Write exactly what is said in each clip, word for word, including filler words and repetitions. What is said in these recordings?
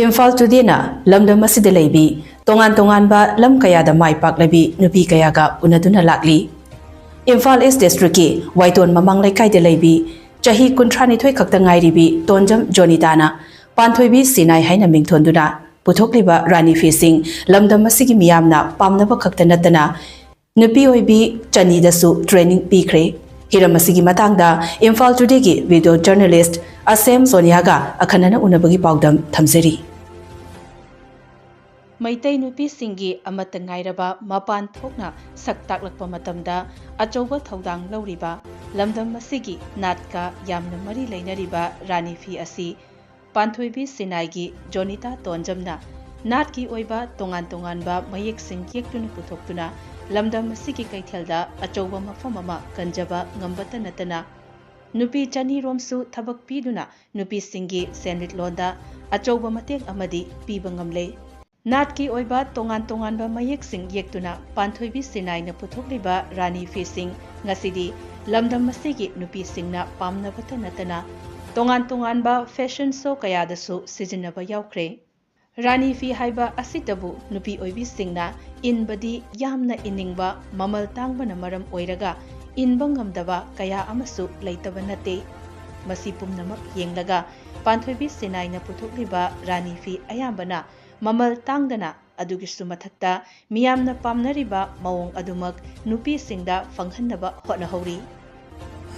ꯏꯝꯐꯥꯜ ꯇꯨꯗꯦꯅ ꯂꯝꯗꯝ ꯑꯁꯤꯗ ꯂꯩꯕꯤ ꯇꯣꯉꯥꯟ ꯇꯣꯉꯥꯟꯕ ꯂꯝ ꯀꯌꯥꯗ ꯃꯥꯏ ꯄꯥꯛꯂꯕꯤ ꯅꯨꯄꯤ ꯀꯌꯥꯒ ꯎꯅꯗꯨꯅ ꯂꯥꯛꯂꯤ꯫ ꯏꯝꯐꯥꯜ ꯏꯁ ꯗꯤꯁꯇ꯭ꯔꯤꯛꯀꯤ ꯋꯥꯏꯇꯣꯟ ꯃꯃꯥꯡ ꯂꯩꯀꯥꯏꯗ ꯂꯩꯕꯤ ꯆꯍꯤ ꯀꯨꯟꯊ꯭ꯔꯥꯅꯤꯊꯣꯏ ꯈꯛꯇ ꯉꯥꯏꯔꯤꯕꯤ ꯇꯣꯟꯖꯝ ꯖꯣꯅꯤꯇꯥꯅ ꯄꯥꯟꯊꯣꯏꯕꯤ ꯁꯤꯅꯥꯏ ꯍꯥꯏꯅ ꯃꯤꯡꯊꯣꯟꯗꯨꯅ ꯄꯨꯊꯣꯛꯂꯤꯕ ꯔꯥꯅꯤ ꯐꯤꯁꯤꯡ ꯂꯝꯗꯝ ꯑꯁꯤꯒꯤ ꯃꯤꯌꯥꯝꯅ ꯄꯥꯝꯅꯕ ꯈꯛꯇ ꯅꯠꯇꯅ ꯅꯨꯄꯤ ꯑꯣꯏꯕꯤ ꯆꯅꯤꯗꯁꯨ training ꯄꯤꯈ꯭ꯔꯦ꯫ ꯍꯤꯔꯝ ꯑꯁꯤꯒꯤ ꯃꯇꯥꯡꯗ ꯏꯝꯐꯥꯜ ꯇꯨꯗꯦꯒꯤ video journalist ꯑꯁꯦꯝ ꯁꯣꯅꯤꯌꯥꯒ ꯑꯈꯟꯅꯅ ꯎꯅꯕꯒꯤ ꯄꯥꯎꯗꯝ ꯊꯝꯖꯔꯤ꯫ ꯃꯩꯇꯩ ꯅꯨꯄꯤꯁꯤꯡꯒꯤ ꯑꯃꯠꯇ ꯉꯥꯏꯔꯕ ꯃꯄꯥꯟ ꯊꯣꯛꯅ ꯁꯛ ꯇꯥꯛꯂꯛꯄ ꯃꯇꯝꯗ ꯑꯆꯧꯕ ꯊꯧꯗꯥꯡ ꯂꯧꯔꯤꯕ, ꯂꯝꯗꯝ ꯑꯁꯤꯒꯤ ꯅꯥꯠꯀ ꯌꯥꯝꯅ ꯃꯔꯤ ꯂꯩꯅꯔꯤꯕ ꯔꯥꯅꯤ ꯐꯤ ꯑꯁꯤ ꯄꯥꯟꯊꯣꯏꯕꯤ ꯁꯤꯅꯥꯏꯒꯤ ꯖꯣꯅꯤꯇꯥ ꯇꯣꯟꯖꯝꯅ ꯅꯥꯠꯀꯤ ꯑꯣꯏꯕ ꯇꯣꯉꯥꯟ ꯇꯣꯉꯥꯟꯕ ꯃꯌꯦꯛꯁꯤꯡ ꯌꯦꯛꯇꯨꯅ ꯄꯨꯊꯣꯛꯇꯨꯅ ꯂꯝꯗꯝ ꯑꯁꯤꯒꯤ ꯀꯩꯊꯦꯜꯗ ꯑꯆꯧꯕ ꯃꯐꯝ ꯑꯃ ꯀꯟꯖꯕ ꯉꯝꯕꯇ ꯅꯠꯇꯅ ꯅꯨꯄꯤ ꯆꯅꯤꯔꯣꯝꯁꯨ ꯊꯕꯛ ꯄꯤꯗꯨꯅ ꯅꯨꯄꯤꯁꯤꯡꯒꯤ ꯁꯦꯟꯃꯤꯠꯂꯣꯟꯗ ꯑꯆꯧꯕ ꯃꯇꯦꯡ ꯑꯃꯗꯤ ꯄꯤꯕ ꯉꯝꯂꯦ꯫ ꯅꯥꯠꯀꯤ ꯑꯣꯏꯕ ꯇꯣꯉꯥꯟ ꯇꯣꯉꯥꯟꯕ ꯃꯌꯦꯛꯁꯤꯡ ꯌꯦꯛꯇꯨꯅ ꯄꯥꯟꯊꯣꯏꯕꯤ ꯁꯤꯅꯥꯏꯅ ꯄꯨꯊꯣꯛꯂꯤꯕ ꯔꯥꯅꯤ ꯐꯤꯁꯤꯡ ꯉꯁꯤꯗꯤ ꯂꯝꯗꯝ ꯑꯁꯤꯒꯤ ꯅꯨꯄꯤꯁꯤꯡꯅ ꯄꯥꯝꯅꯕꯇ ꯅꯠꯇꯅ ꯇꯣꯉꯥꯟ ꯇꯣꯉꯥꯟꯕ fashion show ꯀꯌꯥꯗꯁꯨ ꯁꯤꯖꯤꯟꯅꯕ ꯌꯥꯎꯈ꯭ꯔꯦ꯫ ꯔꯥꯅꯤ ꯐꯤ ꯍꯥꯏꯕ ꯑꯁꯤꯇꯕꯨ ꯅꯨꯄꯤ ꯑꯣꯏꯕꯤꯁꯤꯡꯅ ꯏꯟꯕꯗꯤ ꯌꯥꯝꯅ ꯏꯟꯅꯤꯡꯕ, ꯃꯃꯜ ꯇꯥꯡꯕꯅ ꯃꯔꯝ ꯑꯣꯏꯔꯒ ꯏꯟꯕ ꯉꯝꯗꯕ ꯀꯌꯥ ꯑꯃꯁꯨ ꯂꯩꯇꯕ ꯅꯠꯇꯦ꯫ ꯃꯁꯤ ꯄꯨꯝꯅꯃꯛ ꯌꯦꯡꯂꯒ ꯄꯥꯟꯊꯣꯏꯕꯤ ꯁꯤꯅꯥꯏꯅ ꯄꯨꯊꯣꯛꯂꯤꯕ ꯔꯥꯅꯤ ꯐꯤ ꯑꯌꯥꯝꯕꯅ ꯃꯃꯜ ꯇꯥꯡꯗꯅ, ꯑꯗꯨꯒꯤꯁꯨ ꯃꯊꯛꯇ ꯃꯤꯌꯥꯝꯅ ꯄꯥꯝꯅꯔꯤꯕ ꯃꯑꯣꯡ ꯑꯗꯨꯃꯛ ꯅꯨꯄꯤꯁꯤꯡꯗ ꯐꯪꯍꯟꯅꯕ ꯍꯣꯠꯅꯍꯧꯔꯤ꯫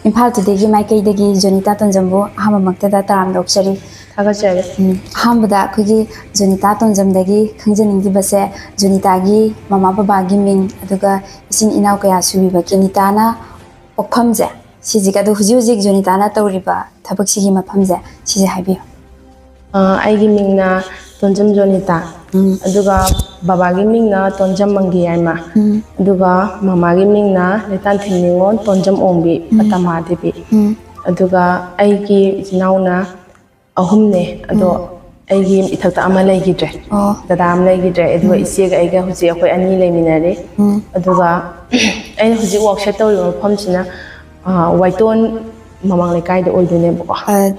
ꯏꯝꯐꯥꯜ ꯇꯨꯗꯦꯒꯤ ꯃꯥꯏꯀꯩꯗꯒꯤ ꯖꯣꯅꯤꯇꯥ ꯇꯣꯟꯖꯝꯕꯨ ꯑꯍꯥꯟꯕꯃꯛꯇꯗ ꯇꯔꯥꯝꯅ ꯑꯣꯛꯆꯔꯤ꯫ ꯊꯥꯒꯠꯆꯔꯤ꯫ ꯎꯝ, ꯑꯍꯥꯟꯕꯗ ꯑꯩꯈꯣꯏꯒꯤ ꯖꯣꯅꯤꯇꯥ ꯇꯣꯟꯖꯝꯗꯒꯤ ꯈꯪꯖꯅꯤꯡꯈꯤꯕꯁꯦ, ꯖꯣꯅꯤꯇꯥꯒꯤ ꯃꯃꯥ ꯕꯕꯥꯒꯤ ꯃꯤꯡ, ꯑꯗꯨꯒ ꯏꯆꯤꯟ ꯏꯅꯥꯎ ꯀꯌꯥ ꯁꯨꯕꯤꯕꯒꯦ? ꯖꯣꯅꯤꯇꯥꯅ ꯄꯣꯛꯐꯝꯁꯦ, ꯁꯤꯁꯤꯒ, ꯑꯗꯣ ꯍꯧꯖꯤꯛ ꯍꯧꯖꯤꯛ ꯖꯣꯅꯤꯇꯥꯅ ꯇꯧꯔꯤꯕ ꯊꯕꯛꯁꯤꯒꯤ ꯃꯐꯝꯁꯦ, ꯁꯤꯁꯦ ꯍꯥꯏꯕꯤꯌꯨ꯫ ꯑ, ꯑꯩꯒꯤ ꯃꯤꯡꯅ ꯇꯣꯟꯖꯝ ꯖꯣꯅꯤꯇꯥ, ꯎꯝ꯫ ꯑꯗꯨꯒ ꯕꯕꯥꯒꯤ ꯃꯤꯡꯅ ꯇꯣꯟꯖꯝ ꯃꯪꯒꯤ ꯌꯥꯏꯃ, ꯎꯝ꯫ ꯑꯗꯨꯒ ꯃꯃꯥꯒꯤ ꯃꯤꯡꯅ ꯂꯩꯇꯥꯟꯊꯦꯝ ꯅꯤꯉꯣꯜ ꯇꯣꯟꯖꯝ ꯑꯣꯡꯕꯤ, ꯎꯝ꯫ ꯄꯇꯃꯥ ꯗꯦꯕꯤ꯫ ꯎꯝ꯫ ꯑꯗꯨꯒ ꯑꯩꯒꯤ ꯏꯆꯤꯟ ꯏꯅꯥꯎꯅ ꯑꯍꯨꯝꯅꯦ, ꯑꯗꯣ ꯎꯝ꯫ ꯑꯩꯒꯤ ꯏꯊꯛꯇ ꯑꯃ ꯂꯩꯈꯤꯗ꯭ꯔꯦ꯫ ꯑꯣ꯫ ꯗꯗꯥ ꯑꯃ ꯂꯩꯈꯤꯗ꯭ꯔꯦ, ꯑꯗꯨꯒ ꯏꯆꯦꯒ ꯑꯩꯒ ꯍꯧꯖꯤꯛ ꯑꯩꯈꯣꯏ ꯑꯅꯤ ꯂꯩꯃꯤꯟꯅꯔꯤ꯫ ꯎꯝ꯫ ꯑꯗꯨꯒ ꯑꯩꯅ ꯍꯧꯖꯤꯛ ꯋꯥꯛꯁꯦꯠ ꯇꯧꯔꯤꯕ ꯃꯐꯝꯁꯤꯅ, ꯑ, ꯋꯥꯏꯇꯣꯟ ꯃꯃꯥꯡ ꯂꯩꯀꯥꯏꯗ ꯑꯣꯏꯗꯣꯏꯅꯦꯕꯀꯣ꯫ ꯑ,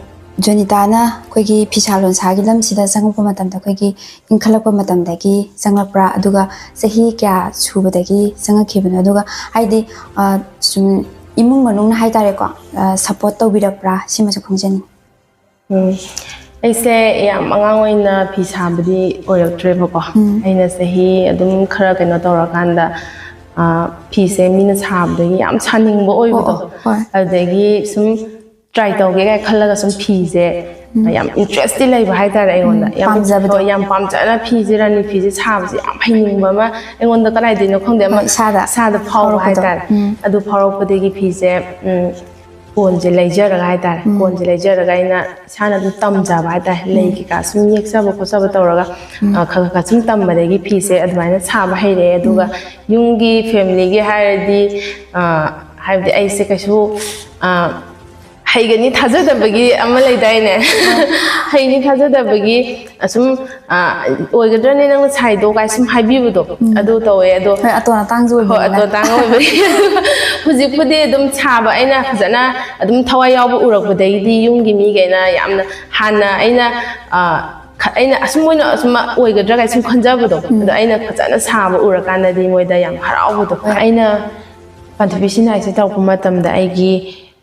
ꯖꯣꯅꯤꯇꯥꯅ ꯑꯩꯈꯣꯏꯒꯤ ꯐꯤꯁꯥ ꯂꯣꯟꯁꯥꯒꯤ ꯂꯝꯁꯤꯗ ꯆꯪꯉꯛꯄ ꯃꯇꯝꯗ ꯑꯩꯈꯣꯏꯒꯤ ꯏꯟꯈꯠꯂꯛꯄ ꯃꯇꯝꯗꯒꯤ ꯆꯪꯂꯛꯄ꯭ꯔꯥ, ꯑꯗꯨꯒ ꯆꯍꯤ ꯀꯌꯥ ꯁꯨꯕꯗꯒꯤ ꯆꯪꯉꯛꯈꯤꯕꯅꯣ? ꯑꯗꯨꯒ ꯍꯥꯏꯗꯤ, ꯑ, ꯁꯨꯝ ꯏꯃꯨꯡ ꯃꯅꯨꯡꯅ ꯍꯥꯏꯇꯥꯔꯦꯀꯣ, ꯑ, ꯁꯞꯄꯣꯔꯠ ꯇꯧꯕꯤꯔꯛꯄ꯭ꯔꯥ, ꯁꯤꯃꯁꯨ ꯈꯪꯖꯅꯤꯡꯉꯤ꯫ ꯎꯝ꯫ ꯑꯩꯁꯦ ꯌꯥꯝ ꯑꯉꯥꯡ ꯑꯣꯏꯅ ꯐꯤ ꯁꯥꯕꯗꯤ ꯑꯣꯏꯔꯛꯇ꯭ꯔꯦꯕꯀꯣ꯫ ꯎꯝ꯫ ꯑꯩꯅ ꯆꯍꯤ ꯑꯗꯨꯝ ꯈꯔ ꯀꯩꯅꯣ ꯇꯧꯔꯀꯥꯟꯗ, ꯑ, ꯐꯤꯁꯦ ꯃꯤꯅ ꯁꯥꯕꯗꯒꯤ ꯌꯥꯝ ꯁꯥꯅꯤꯡꯕ ꯑꯣꯏꯕꯗꯣ꯫ ꯑꯣ, ꯑꯣ, ꯍꯣꯏ꯫ ꯑꯗꯨꯗꯒꯤ ꯁꯨꯝ ꯇ꯭ꯔꯥꯏ ꯇꯧꯒꯦ ꯀꯥꯏ ꯈꯜꯂꯒ ꯁꯨꯝ ꯐꯤꯁꯦ ꯌꯥꯝ ꯏꯟꯇꯔꯦꯁꯇꯤ ꯂꯩꯕ ꯍꯥꯏꯇꯥꯔꯦ ꯑꯩꯉꯣꯟꯗ꯫ ꯎꯝ, ꯌꯥꯝ, ꯄꯥꯝꯖꯕꯗꯣ꯫ ꯍꯣꯏ, ꯌꯥꯝ ꯄꯥꯝꯖꯅ ꯐꯤꯁꯦ, ꯔꯥꯅꯤ ꯐꯤꯁꯦ ꯁꯥꯕꯁꯦ ꯌꯥꯝ ꯍꯩꯅꯤꯡꯕ ꯑꯃ ꯑꯩꯉꯣꯟꯗ ꯀꯗꯥꯏꯗꯩꯅꯣ ꯈꯪꯗꯦ, ꯑꯃ ꯍꯣꯏ, ꯏꯁꯥꯗ ꯏꯁꯥꯗ ꯐꯥꯎꯕ ꯐꯥꯎꯔꯛꯄꯗꯣ꯫ ꯍꯥꯏꯇꯥꯔꯦ꯫ ꯎꯝ꯫ ꯑꯗꯨ ꯐꯥꯎꯔꯛꯄꯗꯒꯤ ꯐꯤꯁꯦ, ꯎꯝ, ꯀꯣꯟꯁꯦ ꯂꯩꯖꯔꯒ ꯍꯥꯏꯇꯥꯔꯦ꯫ ꯀꯣꯟꯁꯦ ꯂꯩꯖꯔꯒ ꯑꯩꯅ ꯏꯁꯥꯅ ꯑꯗꯨꯝ ꯇꯝꯖꯕ ꯍꯥꯏꯇꯥꯔꯦ꯫ ꯂꯩ ꯀꯩꯀꯥ ꯁꯨꯝ ꯌꯦꯛꯆꯕ ꯈꯣꯠꯆꯕ ꯇꯧꯔꯒ, ꯑ, ꯈꯔ ꯈꯔ ꯁꯨꯝ ꯇꯝꯕꯗꯒꯤ ꯐꯤꯁꯦ ꯑꯗꯨꯃꯥꯏꯅ ꯁꯥꯕ ꯍꯩꯔꯛꯑꯦ꯫ ꯑꯗꯨꯒ ꯌꯨꯝꯒꯤ ꯐꯦꯃꯤꯂꯤꯒꯤ ꯍꯥꯏꯔꯗꯤ, ꯑ, ꯍꯥꯏꯕꯗꯤ ꯑꯩꯁꯦ ꯀꯩꯁꯨ, ꯑ, ꯍꯩꯒꯅꯤ ꯊꯥꯖꯗꯕꯒꯤ ꯑꯃ ꯂꯩꯗꯥꯏꯅꯦ? ꯍꯩꯅꯤ ꯊꯥꯖꯗꯕꯒꯤ ꯑꯁꯨꯝ, ꯑ, "ꯑꯣꯏꯒꯗ꯭ꯔꯅꯦ ꯅꯪꯅ ꯁꯥꯏꯗꯣ?" ꯀꯥꯏ ꯁꯨꯝ ꯍꯥꯏꯕꯤꯕꯗꯣ, ꯑꯗꯨ ꯇꯧꯋꯦ꯫ ꯑꯗꯣ ꯍꯣꯏ, ꯑꯇꯣꯟ ꯑꯇꯥꯡꯁꯨ ꯍꯣꯏ, ꯑꯣꯏꯕꯅꯤꯅ꯫ ꯑꯇꯣꯟ ꯑꯇꯥꯡ ꯑꯣꯏꯕꯒꯤ꯫ ꯍꯧꯖꯤꯛꯄꯨꯗꯤ ꯑꯗꯨꯝ ꯁꯥꯕ ꯑꯩꯅ ꯐꯖꯅ ꯑꯗꯨꯝ ꯊꯋꯥꯏ ꯌꯥꯎꯕ ꯎꯔꯛꯄꯗꯒꯤꯗꯤ ꯌꯨꯝꯒꯤ ꯃꯤꯈꯩꯅ ꯌꯥꯝꯅ, ꯍꯥꯟꯅ ꯑꯩꯅ, ꯑ, ꯈ-, ꯑꯩꯅ ꯑꯁꯨꯝ ꯃꯣꯏꯅ ꯑꯁꯨꯝ ꯑꯣꯏꯒꯗ꯭ꯔꯥ ꯀꯥꯏ ꯁꯨꯝ ꯈꯟꯖꯕꯗꯣ, ꯑꯗꯣ ꯑꯩꯅ ꯐꯖꯅ ꯁꯥꯕ ꯎꯔꯀꯥꯟꯗꯗꯤ ꯃꯣꯏꯗ ꯌꯥꯝ ꯍꯔꯥꯎꯕꯗꯣ꯫ ꯑꯩꯅ ꯄꯥꯟꯊꯣꯏꯕꯤ ꯁꯤꯅꯥꯏꯁꯦ ꯇꯧꯔꯛꯄ ꯃꯇꯝꯗ ꯑꯩꯒꯤ,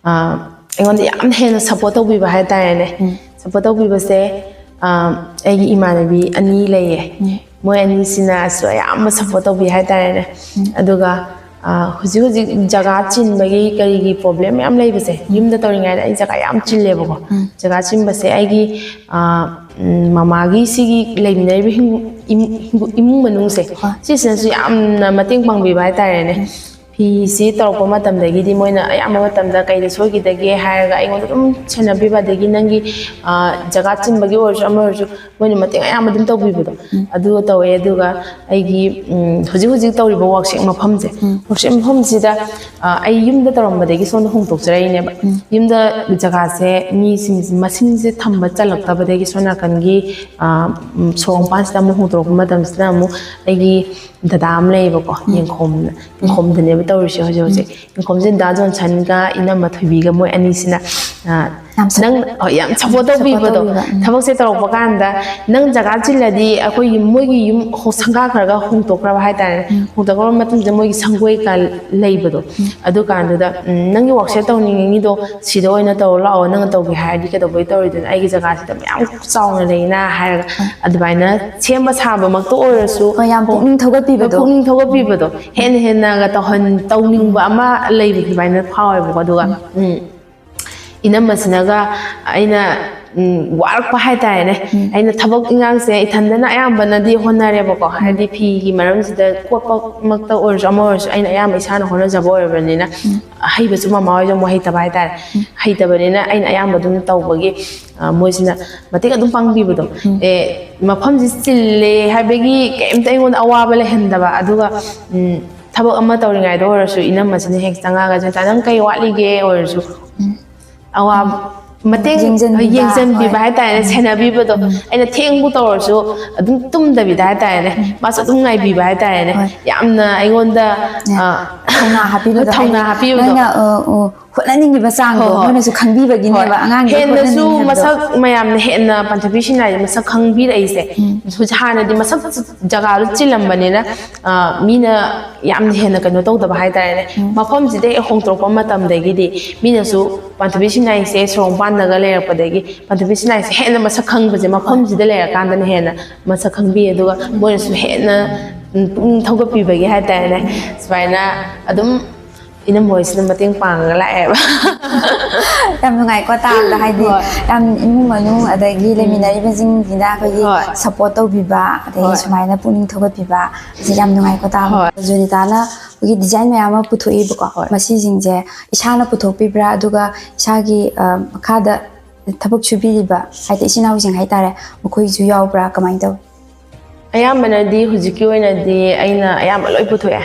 ꯑ, ꯑꯩꯉꯣꯟꯗ ꯌꯥꯝ ꯍꯦꯟꯅ ꯁꯞꯄꯣꯔꯠ ꯇꯧꯕꯤꯕ ꯍꯥꯏꯇꯥꯔꯦꯅꯦ꯫ ꯁꯞꯄꯣꯔꯠ ꯇꯧꯕꯤꯕꯁꯦ, ꯑ, ꯑꯩꯒꯤ ꯏꯃꯥꯟꯅꯕꯤ ꯑꯅꯤ ꯂꯩꯌꯦ꯫ ꯃꯣꯏ ꯑꯅꯤꯁꯤꯅꯁꯨ ꯑꯌꯥꯝꯕ ꯁꯞꯄꯣꯔꯠ ꯇꯧꯕꯤ ꯍꯥꯏꯇꯥꯔꯦꯅꯦ꯫ ꯑꯗꯨꯒ, ꯑ, ꯍꯧꯖꯤꯛ ꯍꯧꯖꯤꯛ ꯖꯒꯥ ꯆꯤꯟꯕꯒꯤ ꯀꯔꯤꯒꯤ ꯄ꯭ꯔꯣꯕ꯭ꯂꯦꯝ ꯃꯌꯥꯝ ꯂꯩꯕꯁꯦ, ꯌꯨꯝꯗ ꯇꯧꯔꯤꯉꯩꯗ ꯑꯩ ꯖꯒꯥ ꯌꯥꯝ ꯆꯤꯜꯂꯦꯕꯀꯣ꯫ ꯖꯒꯥ ꯆꯤꯟꯕꯁꯦ ꯑꯩꯒꯤ, ꯑ, ꯎꯝ, ꯃꯃꯥꯒꯤ ꯁꯤꯒꯤ ꯂꯩꯃꯤꯟꯅꯔꯤꯕ ꯍꯤꯡ-, ꯏꯃꯨꯡ ꯃꯅꯨꯡꯁꯦ, ꯁꯤꯁꯤꯅꯁꯨ ꯌꯥꯝꯅ ꯃꯇꯦꯡ ꯄꯥꯡꯕꯤꯕ ꯍꯥꯏꯇꯥꯔꯦꯅꯦ꯫ ꯐꯤꯁꯤ ꯇꯧꯔꯛꯄ ꯃꯇꯝꯗꯒꯤꯗꯤ ꯃꯣꯏꯅ ꯑꯌꯥꯝꯕ ꯃꯇꯝꯗ ꯀꯩꯗ ꯁꯣꯏꯈꯤꯗꯒꯦ ꯍꯥꯏꯔꯒ ꯑꯩꯉꯣꯟꯗ ꯑꯗꯨꯝ ꯁꯦꯟꯅꯕꯤꯕ, ꯑꯗꯒꯤ ꯅꯪꯒꯤ, ꯑ, ꯖꯒꯥ ꯆꯤꯟꯕꯒꯤ ꯑꯣꯏꯔꯁꯨ ꯑꯃ ꯑꯣꯏꯔꯁꯨ ꯃꯣꯏꯅ ꯃꯇꯦꯡ ꯑꯌꯥꯝꯕ ꯑꯗꯨꯝ ꯇꯧꯕꯤꯕꯗꯣ꯫ ꯎꯝ꯫ ꯑꯗꯨ ꯇꯧꯋꯦ꯫ ꯑꯗꯨꯒ ꯑꯩꯒꯤ, ꯎꯝ, ꯍꯧꯖꯤꯛ ꯍꯧꯖꯤꯛ ꯇꯧꯔꯤꯕ ꯋꯥꯛꯁꯦꯞ ꯃꯐꯝꯁꯦ, ꯎꯝ꯫ ꯋꯥꯛꯁꯦꯞ ꯃꯐꯝꯁꯤꯗ, ꯑ, ꯑꯩ ꯌꯨꯝꯗ ꯇꯧꯔꯝꯕꯗꯒꯤ ꯁꯣꯝꯗ ꯍꯣꯡꯗꯣꯛꯆꯔꯛꯏꯅꯦꯕ꯫ ꯎꯝ꯫ ꯌꯨꯝꯗ ꯖꯒꯥꯁꯦ ꯃꯤꯁꯤꯡ ꯃꯁꯤꯡꯁꯦ ꯊꯝꯕ ꯆꯜꯂꯛꯇꯕꯗꯒꯤ ꯁꯣꯝ ꯅꯥꯀꯟꯒꯤ, ꯑ, ꯎꯝ, ꯁꯣꯔꯣꯛ ꯃꯄꯥꯟꯁꯤꯗ ꯑꯃꯨꯛ ꯍꯣꯡꯗꯣꯔꯛꯄ ꯃꯇꯝꯁꯤꯗ ꯑꯃꯨꯛ ꯑꯩꯒꯤ ꯗꯗꯥ ꯑꯃ ꯂꯩꯌꯦꯕꯀꯣ, ꯎꯝ꯫ ꯌꯦꯡꯈꯣꯝꯅ, ꯎꯝ꯫ ꯌꯦꯡꯈꯣꯝꯗꯅꯦꯕ ꯇꯧꯔꯤꯁꯦ ꯍꯧꯖꯤꯛ ꯍꯧꯖꯤꯛ꯫ ꯎꯝ꯫ ꯌꯦꯡꯈꯣꯝꯁꯦ ꯗꯥ ꯖꯣꯟꯁꯟꯒ ꯏꯅꯝꯃ ꯊꯣꯏꯕꯤꯒ ꯃꯣꯏ ꯑꯅꯤꯁꯤꯅ, ꯑ, ꯌꯥꯝ ꯁꯞ-, ꯅꯪ, ꯍꯣꯏ, ꯌꯥꯝ ꯁꯞꯄꯣꯔꯠ ꯁꯞꯄꯣꯔꯠ ꯇꯧꯕꯤꯕꯗꯣ꯫ ꯇꯧꯕꯤꯕ, ꯎꯝ꯫ ꯊꯕꯛꯁꯦ ꯇꯧꯔꯛꯄ ꯀꯥꯟꯗ ꯅꯪ ꯖꯒꯥ ꯆꯤꯜꯂꯗꯤ ꯑꯩꯈꯣꯏꯒꯤ, ꯃꯣꯏꯒꯤ ꯌꯨꯝ ꯍꯣ-, ꯁꯪꯒꯥꯈ꯭ꯔꯒ ꯍꯣꯡꯗꯣꯛꯈ꯭ꯔꯕ ꯍꯥꯏꯇꯥꯔꯦ꯫ ꯎꯝ꯫ ꯍꯣꯡꯗꯣꯛꯈ꯭ꯔꯕ ꯃꯇꯨꯡꯗ ꯃꯣꯏꯒꯤ ꯁꯪꯒꯣꯏ ꯀ ꯂꯩꯕꯗꯣ꯫ ꯎꯝ꯫ ꯑꯗꯨꯀꯥꯟꯗꯨꯗ, ꯎꯝ, "ꯅꯪꯒꯤ ꯋꯥꯛꯁꯦꯞ ꯇꯧꯅꯤꯡꯉꯤꯗꯣ ꯁꯤꯗ ꯑꯣꯏꯅ ꯇꯧꯔꯣ ꯂꯥꯛꯑꯣ, ꯅꯪꯅ ꯇꯧꯒꯦ ꯍꯥꯏꯔꯗꯤ ꯀꯩꯗꯧꯕꯩ ꯇꯧꯔꯣꯏꯗꯣꯏꯅꯣ? ꯑꯩꯒꯤ ꯖꯒꯥꯁꯤꯗ ꯃꯌꯥꯝ ꯆꯥꯎꯅ ꯂꯩꯅ" ꯍꯥꯏꯔꯒ, ꯎꯝ꯫ ꯑꯗꯨꯃꯥꯏꯅ ꯁꯦꯝꯕ ꯁꯥꯕꯃꯛꯇ ꯑꯣꯏꯔꯁꯨ, ꯍꯣꯏ, ꯌꯥꯝ ꯄꯨꯛꯅꯤꯡ ꯊꯧꯒꯠꯄꯤꯕꯗꯣ꯫ ꯄꯨꯛꯅꯤꯡ ꯊꯧꯒꯠꯄꯤꯕꯗꯣ꯫ ꯍꯦꯟꯅ ꯍꯦꯟꯅꯒ ꯇꯧꯍꯟ-, ꯇꯧꯅꯤꯡꯕ ꯑꯃ ꯂꯩꯕ ꯑꯗꯨꯃꯥꯏꯅ ꯐꯥꯎꯋꯦꯕꯀꯣ꯫ ꯑꯗꯨꯒ, ꯎꯝ꯫ ꯎꯝ, ꯏꯅꯝꯃꯁꯤꯅꯒ ꯑꯩꯅ, ꯎꯝ, ꯋꯥꯔꯛꯄ ꯍꯥꯏꯇꯥꯔꯦꯅꯦ꯫ ꯎꯝ꯫ ꯑꯩꯅ ꯊꯕꯛ ꯏꯟꯈꯥꯡꯁꯦ ꯏꯊꯟꯗꯅ ꯑꯌꯥꯝꯕꯅꯗꯤ ꯍꯣꯠꯅꯔꯦꯕꯀꯣ꯫ ꯎꯝ꯫ ꯍꯥꯏꯗꯤ ꯐꯤꯒꯤ ꯃꯔꯝꯁꯤꯗ ꯀꯣꯠꯄꯃꯛꯇ ꯑꯣꯏꯔꯁꯨ ꯑꯃ ꯑꯣꯏꯔꯁꯨ ꯑꯩꯅ ꯑꯌꯥꯝꯕ ꯏꯁꯥꯅ ꯍꯣꯠꯅꯖꯕ ꯑꯣꯏꯔꯕꯅꯤꯅ, ꯎꯝ꯫ ꯑꯍꯩꯕꯁꯨ ꯃꯃꯥ ꯍꯣꯏꯁꯨ ꯑꯃꯨꯛ ꯍꯩꯇꯕ ꯍꯥꯏꯇꯥꯔꯦ꯫ ꯎꯝ꯫ ꯍꯩꯇꯕꯅꯤꯅ ꯑꯩꯅ ꯑꯌꯥꯝꯕ ꯑꯗꯨꯝ ꯇꯧꯕꯒꯤ, ꯑ, ꯃꯣꯏꯁꯤꯅ ꯃꯇꯦꯡ ꯑꯗꯨꯝ ꯄꯥꯡꯕꯤꯕꯗꯣ꯫ ꯎꯝ꯫ ꯑꯦ, ꯃꯐꯝꯁꯤ ꯆꯤꯜꯂꯦ ꯍꯥꯏꯕꯒꯤ ꯀꯩꯝꯇ ꯑꯩꯉꯣꯟꯗ ꯑꯋꯥꯕ ꯂꯩꯍꯟꯗꯕ꯫ ꯑꯗꯨꯒ, ꯎꯝ, ꯊꯕꯛ ꯑꯃ ꯇꯧꯔꯤꯉꯩꯗ ꯑꯣꯏꯔꯁꯨ ꯏꯅꯝꯃꯁꯤꯅ ꯍꯦꯛ ꯆꯪꯉꯛꯑꯒ, "ꯆꯦꯆꯥ, ꯅꯪ ꯀꯩ ꯋꯥꯠꯂꯤꯒꯦ?" ꯑꯣꯏꯔꯁꯨ, ꯎꯝ꯫ ꯑꯋꯥ-, ꯎꯝ꯫ ꯃꯇꯦꯡ ꯌꯦꯡꯁꯤꯟꯕꯤꯕ, ꯌꯦꯡꯁꯤꯟꯕꯤꯕ ꯍꯣꯏ꯫ ꯍꯥꯏꯇꯥꯔꯦꯅꯦ, ꯎꯝ꯫ ꯁꯦꯟꯅꯕꯤꯕꯗꯣ꯫ ꯎꯝ꯫ ꯑꯩꯅ ꯊꯦꯡꯕꯨ ꯇꯧꯔꯁꯨ ꯑꯗꯨꯝ ꯇꯨꯝꯗꯕꯤꯗ ꯍꯥꯏꯇꯥꯔꯦꯅꯦ, ꯎꯝ꯫ ꯃꯥꯁꯨ ꯑꯗꯨꯝ ꯉꯥꯏꯕꯤꯕ ꯍꯥꯏꯇꯥꯔꯦꯅꯦ꯫ ꯍꯣꯏ꯫ ꯌꯥꯝꯅ ꯑꯩꯉꯣꯟꯗ, ꯅꯦ, ꯑ, ꯊꯧꯅꯥ ꯍꯥꯞꯄꯤꯕꯗꯣ, ꯊꯧꯅꯥ ꯍꯥꯏꯗꯤ ꯍꯥꯞꯄꯤꯕꯗꯣ꯫ ꯅꯪꯅ, ꯑ, ꯑ, ꯍꯣꯠꯅꯅꯤꯡꯉꯤꯕ ꯆꯥꯡꯗꯣ ꯍꯣꯏ, ꯍꯣꯏ꯫ ꯃꯣꯏꯅꯁꯨ ꯈꯪꯕꯤꯕꯒꯤꯅꯦꯕ, ꯍꯣꯏ꯫ ꯑꯉꯥꯡꯒꯤ ꯍꯦꯟꯅꯁꯨ ꯍꯣꯠꯅꯅꯤꯡꯉꯤ ꯍꯥꯏꯕꯗꯣ꯫ ꯃꯁꯛ ꯃꯌꯥꯝꯅ ꯍꯦꯟꯅ ꯄꯟꯊꯕꯤ ꯁꯤꯟꯅꯥꯏꯁꯦ ꯃꯁꯛ ꯈꯪꯕꯤꯔꯛꯏꯁꯦ꯫ ꯎꯝ꯫ ꯍꯧꯖꯤꯛ ꯍꯥꯟꯅꯗꯤ ꯃꯁꯛ ꯖꯒꯥꯗꯣ ꯆꯤꯜꯂꯝꯕꯅꯤꯅ, ꯑ, ꯃꯤꯅ ꯌꯥꯝꯅ ꯍꯦꯟꯅ ꯀꯩꯅꯣ ꯇꯧꯗꯕ ꯍꯥꯏꯇꯥꯔꯦꯅꯦ꯫ ꯎꯝ꯫ ꯃꯐꯝꯁꯤꯗ ꯍꯦꯛ ꯍꯣꯡꯗꯣꯔꯛꯄ ꯃꯇꯝꯗꯒꯤꯗꯤ ꯃꯤꯅꯁꯨ ꯄꯥꯟꯊꯕꯤ ꯁꯤꯟꯅꯥꯏꯁꯦ ꯁꯣꯔꯣꯛ ꯃꯄꯥꯟꯗꯒ ꯂꯩꯔꯛꯄꯗꯒꯤ ꯄꯥꯟꯊꯕꯤ ꯁꯤꯟꯅꯥꯏꯁꯦ ꯍꯦꯟꯅ ꯃꯁꯛ ꯈꯪꯕꯁꯦ ꯃꯐꯝꯁꯤꯗ ꯂꯩꯔꯀꯥꯟꯗꯅ ꯍꯦꯟꯅ ꯃꯁꯛ ꯈꯪꯕꯤ꯫ ꯑꯗꯨꯒ ꯃꯣꯏꯅꯁꯨ ꯍꯦꯟꯅ, ꯎꯝ, ꯄꯨꯛꯅꯤꯡ ꯊꯧꯒꯠꯄꯤꯕꯒꯤ ꯍꯥꯏꯇꯥꯔꯦꯅꯦ, ꯁꯨꯃꯥꯏꯅ ꯑꯗꯨꯝ ꯏꯅꯝꯃ ꯍꯣꯏꯁꯤꯅ ꯃꯇꯦꯡ ꯄꯥꯡꯉꯒ ꯂꯥꯛꯑꯦꯕ꯫ ꯌꯥꯝ ꯅꯨꯡꯉꯥꯏꯀꯣ ꯇꯥꯕꯗ, ꯍꯥꯏꯗꯤ ꯍꯣꯏ꯫ ꯌꯥꯝ ꯏꯃꯨꯡ ꯃꯅꯨꯡ ꯑꯗꯒꯤ ꯎꯝ꯫ ꯂꯩꯃꯤꯟꯅꯔꯤꯕꯁꯤꯡꯁꯤꯅ ꯑꯩꯈꯣꯏꯒꯤ ꯍꯣꯏ꯫ ꯁꯞꯄꯣꯔꯠ ꯇꯧꯕꯤꯕ, ꯑꯗꯒꯤ ꯍꯣꯏ꯫ ꯁꯨꯃꯥꯏꯅ ꯄꯨꯛꯅꯤꯡ ꯊꯧꯒꯠꯄꯤꯕ, ꯁꯤ ꯌꯥꯝ ꯅꯨꯡꯉꯥꯏꯀꯣ ꯇꯥꯕꯗ꯫ ꯍꯣꯏ꯫ ꯖꯣꯅꯤꯇꯥꯅ ꯑꯩꯈꯣꯏꯒꯤ ꯗꯤꯖꯥꯏꯟ ꯃꯌꯥꯝ ꯑꯃ ꯄꯨꯊꯣꯛꯏꯕꯀꯣ꯫ ꯍꯣꯏ꯫ ꯃꯁꯤꯁꯤꯡꯁꯦ ꯏꯁꯥꯅ ꯄꯨꯊꯣꯛꯄꯤꯕ꯭ꯔꯥ, ꯑꯗꯨꯒ ꯏꯁꯥꯒꯤ ꯑ, ꯃꯈꯥꯗ ꯊꯕꯛ ꯁꯨꯕꯤꯔꯤꯕ, ꯍꯥꯏꯗꯤ ꯏꯆꯤꯟ ꯏꯅꯥꯎꯁꯤꯡ ꯍꯥꯏꯇꯥꯔꯦ, ꯃꯈꯣꯏꯁꯨ ꯌꯥꯎꯕ꯭ꯔꯥ, ꯀꯃꯥꯏꯅ ꯇꯧꯏ? ꯑꯌꯥꯝꯕꯅꯗꯤ ꯍꯧꯖꯤꯛꯀꯤ ꯑꯣꯏꯅꯗꯤ ꯑꯩꯅ ꯑꯌꯥꯝꯕ ꯂꯣꯏ ꯄꯨꯊꯣꯛꯑꯦ꯫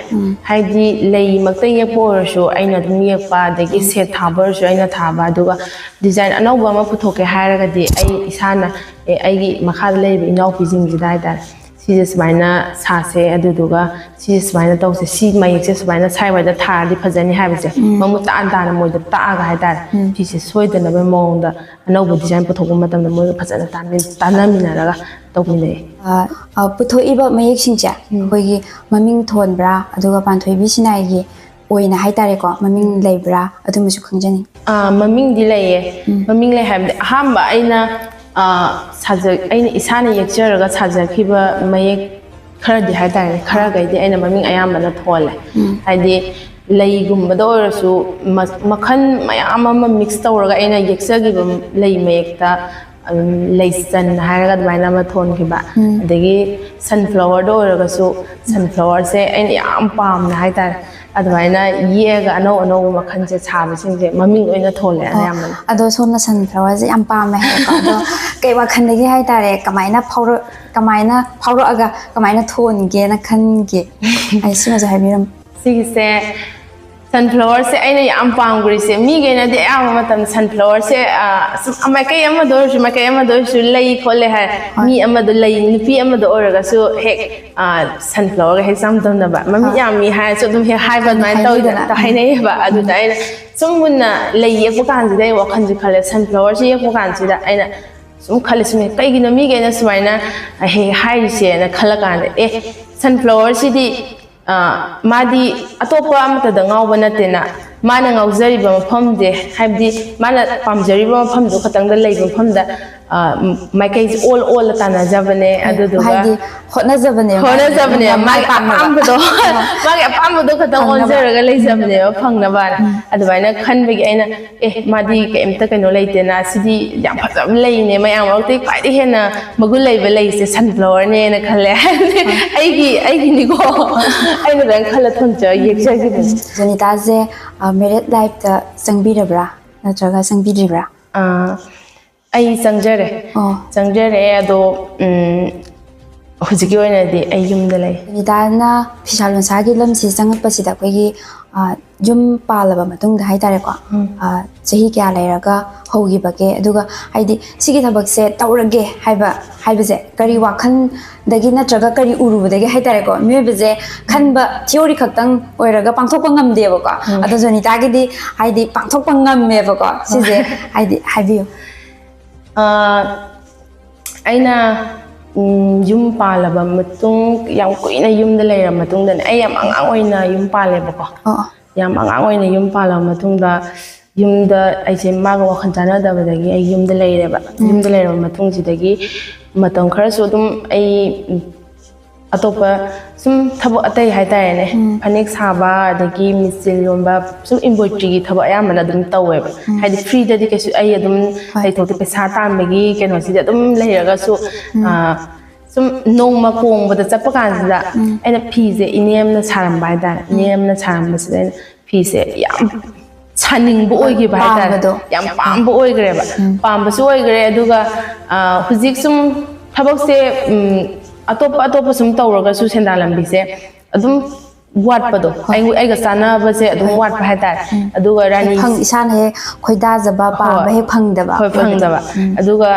ꯍꯥꯏꯗꯤ ꯂꯩꯃꯛꯇ ꯌꯦꯛꯄ ꯑꯣꯏꯔꯁꯨ ꯑꯩꯅ ꯑꯗꯨꯝ ꯌꯦꯛꯄ, ꯑꯗꯒꯤ ꯁꯦꯠ ꯊꯥꯕ ꯑꯣꯏꯔꯁꯨ ꯑꯩꯅ ꯊꯥꯕ, ꯑꯗꯨꯒ ꯗꯤꯖꯥꯏꯟ ꯑꯅꯧꯕ ꯑꯃ ꯄꯨꯊꯣꯛꯀꯦ ꯍꯥꯏꯔꯒꯗꯤ ꯑꯩ ꯏꯁꯥꯅ, ꯑꯦ, ꯑꯩꯒꯤ ꯃꯈꯥꯗ ꯂꯩꯔꯤꯕ ꯏꯅꯥꯎꯄꯤꯁꯤꯡꯁꯤꯗ ꯍꯥꯏꯇꯥꯔꯦ, ꯁꯤꯁꯦ ꯁꯨꯃꯥꯏꯅ ꯁꯥꯁꯦ, ꯑꯗꯨꯗꯨꯒ ꯁꯤꯁꯦ ꯁꯨꯃꯥꯏꯅ ꯇꯧꯁꯦ, ꯁꯤ ꯃꯌꯦꯛꯁꯦ ꯁꯨꯃꯥꯏꯅ ꯁ꯭ꯋꯥꯏꯋꯥꯏꯗ ꯊꯥꯔꯗꯤ ꯐꯖꯅꯤ ꯍꯥꯏꯕꯁꯦ ꯃꯃꯨꯠ ꯇꯥꯅ ꯇꯥꯅ ꯃꯣꯏꯗ ꯇꯥꯛꯑꯒ ꯍꯥꯏꯇꯥꯔꯦ, ꯁꯤꯁꯦ ꯁꯣꯏꯗꯅꯕ ꯃꯑꯣꯡꯗ ꯑꯅꯧꯕ ꯗꯤꯖꯥꯏꯟ ꯄꯨꯊꯣꯛꯄ ꯃꯇꯝꯗ ꯃꯣꯏꯒ ꯐꯖꯅ ꯇꯥꯟꯅ-, ꯇꯥꯟꯅꯃꯤꯟꯅꯔꯒ ꯇꯧꯃꯤꯟꯅꯩ꯫ ꯑ, ꯑ, ꯄꯨꯊꯣꯛꯏꯕ ꯃꯌꯦꯛꯁꯤꯡꯁꯦ ꯑꯩꯈꯣꯏꯒꯤ ꯃꯃꯤꯡ ꯊꯣꯟꯕ꯭ꯔꯥ, ꯑꯗꯨꯒ ꯄꯥꯟꯊꯣꯏꯕꯤ ꯁꯤꯅꯥꯏꯒꯤ ꯑꯣꯏꯅ ꯍꯥꯏꯇꯥꯔꯦꯀꯣ, ꯃꯃꯤꯡ ꯂꯩꯕ꯭ꯔꯥ, ꯑꯗꯨꯝꯕꯁꯨ ꯈꯪꯖꯅꯤꯡꯉꯤ꯫ ꯑꯥ, ꯃꯃꯤꯡꯗꯤ ꯂꯩꯌꯦ꯫ ꯃꯃꯤꯡ ꯂꯩ ꯍꯥꯏꯕꯗꯤ ꯑꯍꯥꯟꯕ ꯑꯩꯅ, ꯑꯥ, ꯁꯥꯖ-, ꯑꯩꯅ ꯏꯁꯥꯅ ꯌꯦꯛꯆꯔꯒ ꯁꯥꯖꯈꯤꯕ ꯃꯌꯦꯛ ꯈꯔꯗꯤ ꯍꯥꯏꯇꯥꯔꯦ, ꯈꯔꯈꯩꯗꯤ ꯑꯩꯅ ꯃꯃꯤꯡ ꯑꯌꯥꯝꯕꯅ ꯊꯣꯜꯂꯦ꯫ ꯍꯥꯏꯗꯤ ꯂꯩꯒꯨꯝꯕꯗ ꯑꯣꯏꯔꯁꯨ ꯃ-, ꯃꯈꯜ ꯃꯌꯥꯝ ꯑꯃ ꯃꯤꯛꯁ ꯇꯧꯔꯒ ꯑꯩꯅ ꯌꯦꯛꯆꯈꯤꯕ ꯂꯩ ꯃꯌꯦꯛꯇ, ꯑꯗꯨꯝ ꯂꯩꯆꯟ ꯍꯥꯏꯔꯒ ꯑꯗꯨꯃꯥꯏꯅ ꯑꯃ ꯊꯣꯟꯈꯤꯕ, ꯑꯗꯒꯤ ꯁꯟꯐ꯭ꯂꯥꯋꯔꯗ ꯑꯣꯏꯔꯒꯁꯨ, ꯁꯟꯐ꯭ꯂꯥꯋꯔꯁꯦ ꯑꯩꯅ ꯌꯥꯝ ꯄꯥꯝꯅ ꯍꯥꯏꯇꯥꯔꯦ, ꯑꯗꯨꯃꯥꯏꯅ ꯌꯦꯛꯑꯒ ꯑꯅꯧ ꯑꯅꯧꯕ ꯃꯈꯜꯁꯦ ꯁꯥꯕꯁꯤꯡꯁꯦ ꯃꯃꯤꯡ ꯂꯣꯏꯅ ꯊꯣꯜꯂꯦ ꯑꯌꯥꯝꯕꯅ꯫ ꯑꯗꯣ ꯁꯣꯝꯅ ꯁꯟꯐ꯭ꯂꯥꯋꯔꯁꯦ ꯌꯥꯝ ꯄꯥꯝꯃꯦ ꯍꯥꯏꯕꯀꯣ꯫ ꯑꯗꯣ ꯀꯩ ꯋꯥꯈꯜꯗꯒꯤ ꯍꯥꯏꯇꯥꯔꯦ, ꯀꯃꯥꯏꯅ ꯐꯥꯎꯔꯛ-, ꯀꯃꯥꯏꯅ ꯐꯥꯎꯔꯛꯑꯒ ꯀꯃꯥꯏꯅ ꯊꯣꯟꯒꯦꯅ ꯈꯟꯒꯦ? ꯑꯩ ꯁꯤꯃꯁꯨ ꯍꯥꯏꯕꯤꯔꯝꯃꯨ꯫ ꯁꯤꯒꯤꯁꯦ, ꯁꯟꯐ꯭ꯂꯥꯋꯔꯁꯦ ꯑꯩꯅ ꯌꯥꯝ ꯄꯥꯝꯈ꯭ꯔꯤꯁꯦ, ꯃꯤꯈꯩꯅꯗꯤ ꯑꯌꯥꯝꯕ ꯃꯇꯝꯗ ꯁꯟꯐ꯭ꯂꯥꯋꯔꯁꯦ, ꯑ, ꯁꯨꯝ ꯃꯥꯏꯀꯩ ꯑꯃꯗ ꯑꯣꯏꯔꯁꯨ, ꯃꯥꯏꯀꯩ ꯑꯃꯗ ꯑꯣꯏꯔꯁꯨ ꯂꯩ ꯈꯣꯠꯂꯦ ꯍꯥꯏ꯫ ꯃꯤ ꯑꯃꯗ ꯂꯩ, ꯅꯨꯄꯤ ꯑꯃꯗ ꯑꯣꯏꯔꯒꯁꯨ ꯍꯦꯛ, ꯑ, ꯁꯟꯐ꯭ꯂꯥꯋꯔꯒ ꯍꯦꯛ ꯆꯥꯡꯗꯝꯅꯕ, ꯃꯃꯤꯠ ꯌꯥꯝꯃꯤ ꯍꯥꯏꯔꯁꯨ ꯑꯗꯨꯝ ꯍꯦꯛ ꯍꯥꯏꯕ ꯑꯗꯨꯃꯥꯏꯅ ꯇꯧꯋꯤꯗꯅ, ꯍꯥꯏꯅꯩꯗꯅ꯫ ꯍꯥꯏꯅꯩꯌꯦꯕ꯫ ꯑꯗꯨꯗ ꯑꯩꯅ ꯁꯨꯝ ꯃꯨꯟꯅ ꯂꯩ ꯌꯦꯛꯄ ꯀꯥꯟꯁꯤꯗ ꯑꯩ ꯋꯥꯈꯜꯁꯦ ꯈꯜꯂꯦ, ꯁꯟꯐ꯭ꯂꯥꯋꯔꯁꯦ ꯌꯦꯛꯄ ꯀꯥꯟꯁꯤꯗ ꯑꯩꯅ ꯁꯨꯝ ꯈꯜꯂꯦ, ꯁꯨꯝ ꯀꯩꯒꯤꯅꯣ ꯃꯤꯈꯩꯅ ꯁꯨꯃꯥꯏꯅ ꯍꯦꯛ ꯍꯥꯏꯔꯤꯁꯦꯅ ꯈꯜꯂ ꯀꯥꯟꯗ, ꯑꯦ, ꯁꯟꯐ꯭ꯂꯥꯋꯔꯁꯤꯗꯤ, ꯑ, ꯃꯥꯗꯤ ꯑꯇꯣꯞꯄ ꯑꯃꯠꯇꯗ ꯉꯥꯎꯕ ꯅꯠꯇꯦꯅ, ꯃꯥꯅ ꯉꯥꯎꯖꯔꯤꯕ ꯃꯐꯝꯁꯦ, ꯍꯥꯏꯕꯗꯤ ꯃꯥꯅ ꯄꯥꯝꯖꯔꯤꯕ ꯃꯐꯝꯗꯣ ꯈꯛꯇꯪꯗ ꯂꯩꯕ ꯃꯐꯝꯗ, ꯑ, ꯃꯥꯏꯀꯩꯁꯦ ꯑꯣꯜ ꯑꯣꯜꯂ ꯇꯥꯟꯅꯖꯕꯅꯦ꯫ ꯑꯗꯨꯗꯨꯒ ꯍꯥꯏꯗꯤ ꯍꯣꯠꯅꯖꯕꯅꯦꯕ꯫ ꯍꯣꯠꯅꯖꯕꯅꯦ꯫ ꯃꯥꯏ ꯃꯥꯒꯤ ꯄꯥꯛꯅꯕ꯫ ꯑꯄꯥꯝꯕꯗꯣ, ꯃꯥꯒꯤ ꯑꯄꯥꯝꯕꯗꯣ ꯈꯛꯇꯪ ꯐꯪꯅꯕ꯫ ꯑꯣꯟꯖꯔꯒ ꯂꯩꯖꯕꯅꯦꯕ, ꯐꯪꯅꯕꯅ꯫ ꯑꯗꯨꯃꯥꯏꯅ ꯈꯟꯕꯒꯤ ꯑꯩꯅ, "ꯑꯦ, ꯃꯥꯗꯤ ꯀꯩꯝꯇ ꯀꯩꯅꯣ ꯂꯩꯇꯦꯅ, ꯁꯤꯗꯤ ꯌꯥꯝ ꯐꯖꯕ ꯂꯩꯅꯦ, ꯃꯌꯥꯝ ꯃꯔꯛꯇꯒꯤ ꯈ꯭ꯋꯥꯏꯗꯒꯤ ꯍꯦꯟꯅ ꯃꯒꯨꯟ ꯂꯩꯕ ꯂꯩꯁꯦ ꯁꯟꯐ꯭ꯂꯥꯋꯔꯅꯦꯅ" ꯈꯜꯂꯦ꯫ ꯑꯩꯒꯤ, ꯑꯩꯒꯤꯅꯤꯀꯣ꯫ ꯑꯩꯅ ꯑꯗꯨꯃꯥꯏꯅ ꯈꯜꯂ ꯊꯣꯟꯖ ꯌꯦꯛꯆꯈꯤꯕꯅꯦ꯫ ꯖꯣꯅꯤꯇꯥꯁꯦ ꯃꯦꯔꯤꯠ ꯂꯥꯏꯐꯇ ꯆꯪꯕꯤꯔꯕ꯭ꯔꯥ ꯅꯠꯇ꯭ꯔꯒ ꯆꯪꯕꯤꯗ꯭ꯔꯤꯕ꯭ꯔꯥ? ꯑꯥ, ꯑꯩ ꯆꯪꯖꯔꯦ꯫ ꯑꯣ꯫ ꯆꯪꯖꯔꯦ, ꯑꯗꯣ, ꯎꯝ, ꯍꯧꯖꯤꯛꯀꯤ ꯑꯣꯏꯅꯗꯤ ꯑꯩ ꯌꯨꯝꯗ ꯂꯩ꯫ ꯖꯣꯅꯤꯇꯥꯅ ꯐꯤꯁꯥ ꯂꯣꯟꯁꯥꯒꯤ ꯂꯝꯁꯤ ꯆꯪꯉꯛꯄꯁꯤꯗ ꯑꯩꯈꯣꯏꯒꯤ, ꯑ, ꯌꯨꯝ ꯄꯥꯜꯂꯕ ꯃꯇꯨꯡꯗ ꯍꯥꯏꯇꯥꯔꯦꯀꯣ, ꯎꯝ꯫ ꯑ, ꯆꯍꯤ ꯀꯌꯥ ꯂꯩꯔꯒ ꯍꯧꯈꯤꯕꯒꯦ? ꯑꯗꯨꯒ ꯍꯥꯏꯗꯤ ꯁꯤꯒꯤ ꯊꯕꯛꯁꯦ ꯇꯧꯔꯒꯦ ꯍꯥꯏꯕ, ꯍꯥꯏꯕꯁꯦ ꯀꯔꯤ ꯋꯥꯈꯜꯗꯒꯤ ꯅꯠꯇ꯭ꯔꯒ ꯀꯔꯤ ꯎꯔꯨꯕꯗꯒꯤ ꯍꯥꯏꯇꯥꯔꯦꯀꯣ? ꯃꯤꯑꯣꯏꯕꯁꯦ ꯈꯟꯕ ꯊꯤꯑꯣꯔꯤ ꯈꯛꯇꯪ ꯑꯣꯏꯔꯒ ꯄꯥꯡꯊꯣꯛꯄ ꯉꯝꯗꯦꯕꯀꯣ꯫ ꯎꯝ꯫ ꯑꯗꯣ ꯖꯣꯅꯤꯇꯥꯒꯤꯗꯤ ꯍꯥꯏꯗꯤ ꯄꯥꯡꯊꯣꯛꯄ ꯉꯝꯃꯦꯕꯀꯣ꯫ ꯁꯤꯁꯦ ꯍꯥꯏꯗꯤ ꯍꯥꯏꯕꯤꯌꯨ꯫ ꯑ, ꯑꯩꯅ, ꯎꯝ, ꯌꯨꯝ ꯄꯥꯜꯂꯕ ꯃꯇꯨꯡ, ꯌꯥꯝ ꯀꯨꯏꯅ ꯌꯨꯝꯗ ꯂꯩꯔꯕ ꯃꯇꯨꯡꯗꯅꯦ, ꯑꯩ ꯌꯥꯝ ꯑꯉꯥꯡ ꯑꯣꯏꯅ ꯌꯨꯝ ꯄꯥꯜꯂꯦꯕꯀꯣ꯫ ꯑꯣ, ꯑꯣ꯫ ꯌꯥꯝ ꯑꯉꯥꯡ ꯑꯣꯏꯅ ꯌꯨꯝ ꯄꯥꯜꯂꯕ ꯃꯇꯨꯡꯗ, ꯌꯨꯝꯗ ꯑꯩꯁꯦ ꯃꯥꯒ ꯋꯥꯈꯜ ꯆꯥꯟꯅꯗꯕꯗꯒꯤ ꯑꯩ ꯌꯨꯝꯗ ꯂꯩꯔꯦꯕ꯫ ꯎꯝ꯫ ꯌꯨꯝꯗ ꯂꯩꯔꯕ ꯃꯇꯨꯡꯁꯤꯗꯒꯤ ꯃꯇꯝ ꯈꯔꯁꯨ ꯑꯗꯨꯝ ꯑꯩ, ꯎꯝ, ꯑꯇꯣꯞꯄ ꯁꯨꯝ ꯊꯕꯛ ꯑꯇꯩ ꯍꯥꯏꯇꯥꯔꯦꯅꯦ, ꯎꯝ꯫ ꯐꯅꯦꯛ ꯁꯥꯕ, ꯑꯗꯒꯤ ꯃꯦꯆꯤꯟ ꯂꯣꯟꯕ, ꯁꯨꯝ embroidery ꯒꯤ ꯊꯕꯛ ꯑꯌꯥꯝꯕꯅ ꯑꯗꯨꯝ ꯇꯧꯋꯦꯕ꯫ ꯎꯝ꯫ ꯍꯥꯏꯗꯤ free ꯗꯗꯤ ꯀꯩꯁꯨ ꯑꯩ ꯑꯗꯨꯝ ꯍꯣꯏ꯫ ꯂꯩꯊꯣꯛꯇꯦ, ꯄꯩꯁꯥ ꯇꯥꯟꯕꯒꯤ ꯀꯩꯅꯣꯁꯤꯗꯤ ꯑꯗꯨꯝ ꯂꯩꯔꯒꯁꯨ, ꯎꯝ꯫ ꯑ, ꯁꯨꯝ ꯅꯣꯡꯃ ꯀꯣꯡꯕꯗ ꯆꯠꯄ ꯀꯥꯟꯁꯤꯗ ꯎꯝ꯫ ꯑꯩꯅ ꯐꯤꯁꯦ ꯏꯅꯦ ꯑꯃꯅ ꯁꯥꯔꯝꯕ ꯍꯥꯏꯇꯥꯔꯦ꯫ ꯏꯅꯦ ꯑꯃꯅ ꯁꯥꯔꯝꯕꯁꯤꯗ ꯑꯩꯅ ꯐꯤꯁꯦ ꯌꯥꯝ ꯁꯥꯅꯤꯡꯕ ꯑꯣꯏꯈꯤꯕ ꯍꯥꯏꯇꯥꯔꯦ꯫ ꯄꯥꯝꯕꯗꯣ꯫ ꯌꯥꯝ ꯄꯥꯝꯕ ꯑꯣꯏꯈ꯭ꯔꯦꯕ꯫ ꯎꯝ꯫ ꯄꯥꯝꯕꯁꯨ ꯑꯣꯏꯈ꯭ꯔꯦ, ꯑꯗꯨꯒ, ꯑ, ꯍꯧꯖꯤꯛ ꯁꯨꯝ ꯊꯕꯛꯁꯦ, ꯎꯝ, ꯑꯇꯣꯞꯄ ꯑꯇꯣꯞꯄ ꯁꯨꯝ ꯇꯧꯔꯒꯁꯨ ꯁꯦꯟꯗꯥꯟ ꯂꯝꯕꯤꯁꯦ ꯑꯗꯨꯝ ꯋꯥꯠꯄꯗꯣ, ꯍꯣꯏ꯫ ꯑꯩ-, ꯑꯩꯒ ꯆꯥꯟꯅꯕꯁꯦ ꯑꯗꯨꯝ ꯍꯣꯏ꯫ ꯋꯥꯠꯄ ꯍꯥꯏꯇꯥꯔꯦ꯫ ꯎꯝ꯫ ꯑꯗꯨꯒ ꯔꯥꯅꯤ ꯐꯪ-, ꯏꯁꯥꯅ ꯍꯦꯛ ꯈꯣꯏꯗꯥꯖꯕ, ꯄꯥꯝꯕ ꯍꯣꯏ꯫ ꯍꯦꯛ ꯐꯪꯗꯕ ꯍꯣꯏ, ꯑꯣꯏꯕꯗꯣ꯫ ꯐꯪꯗꯕ꯫ ꯎꯝ꯫ ꯑꯗꯨꯒ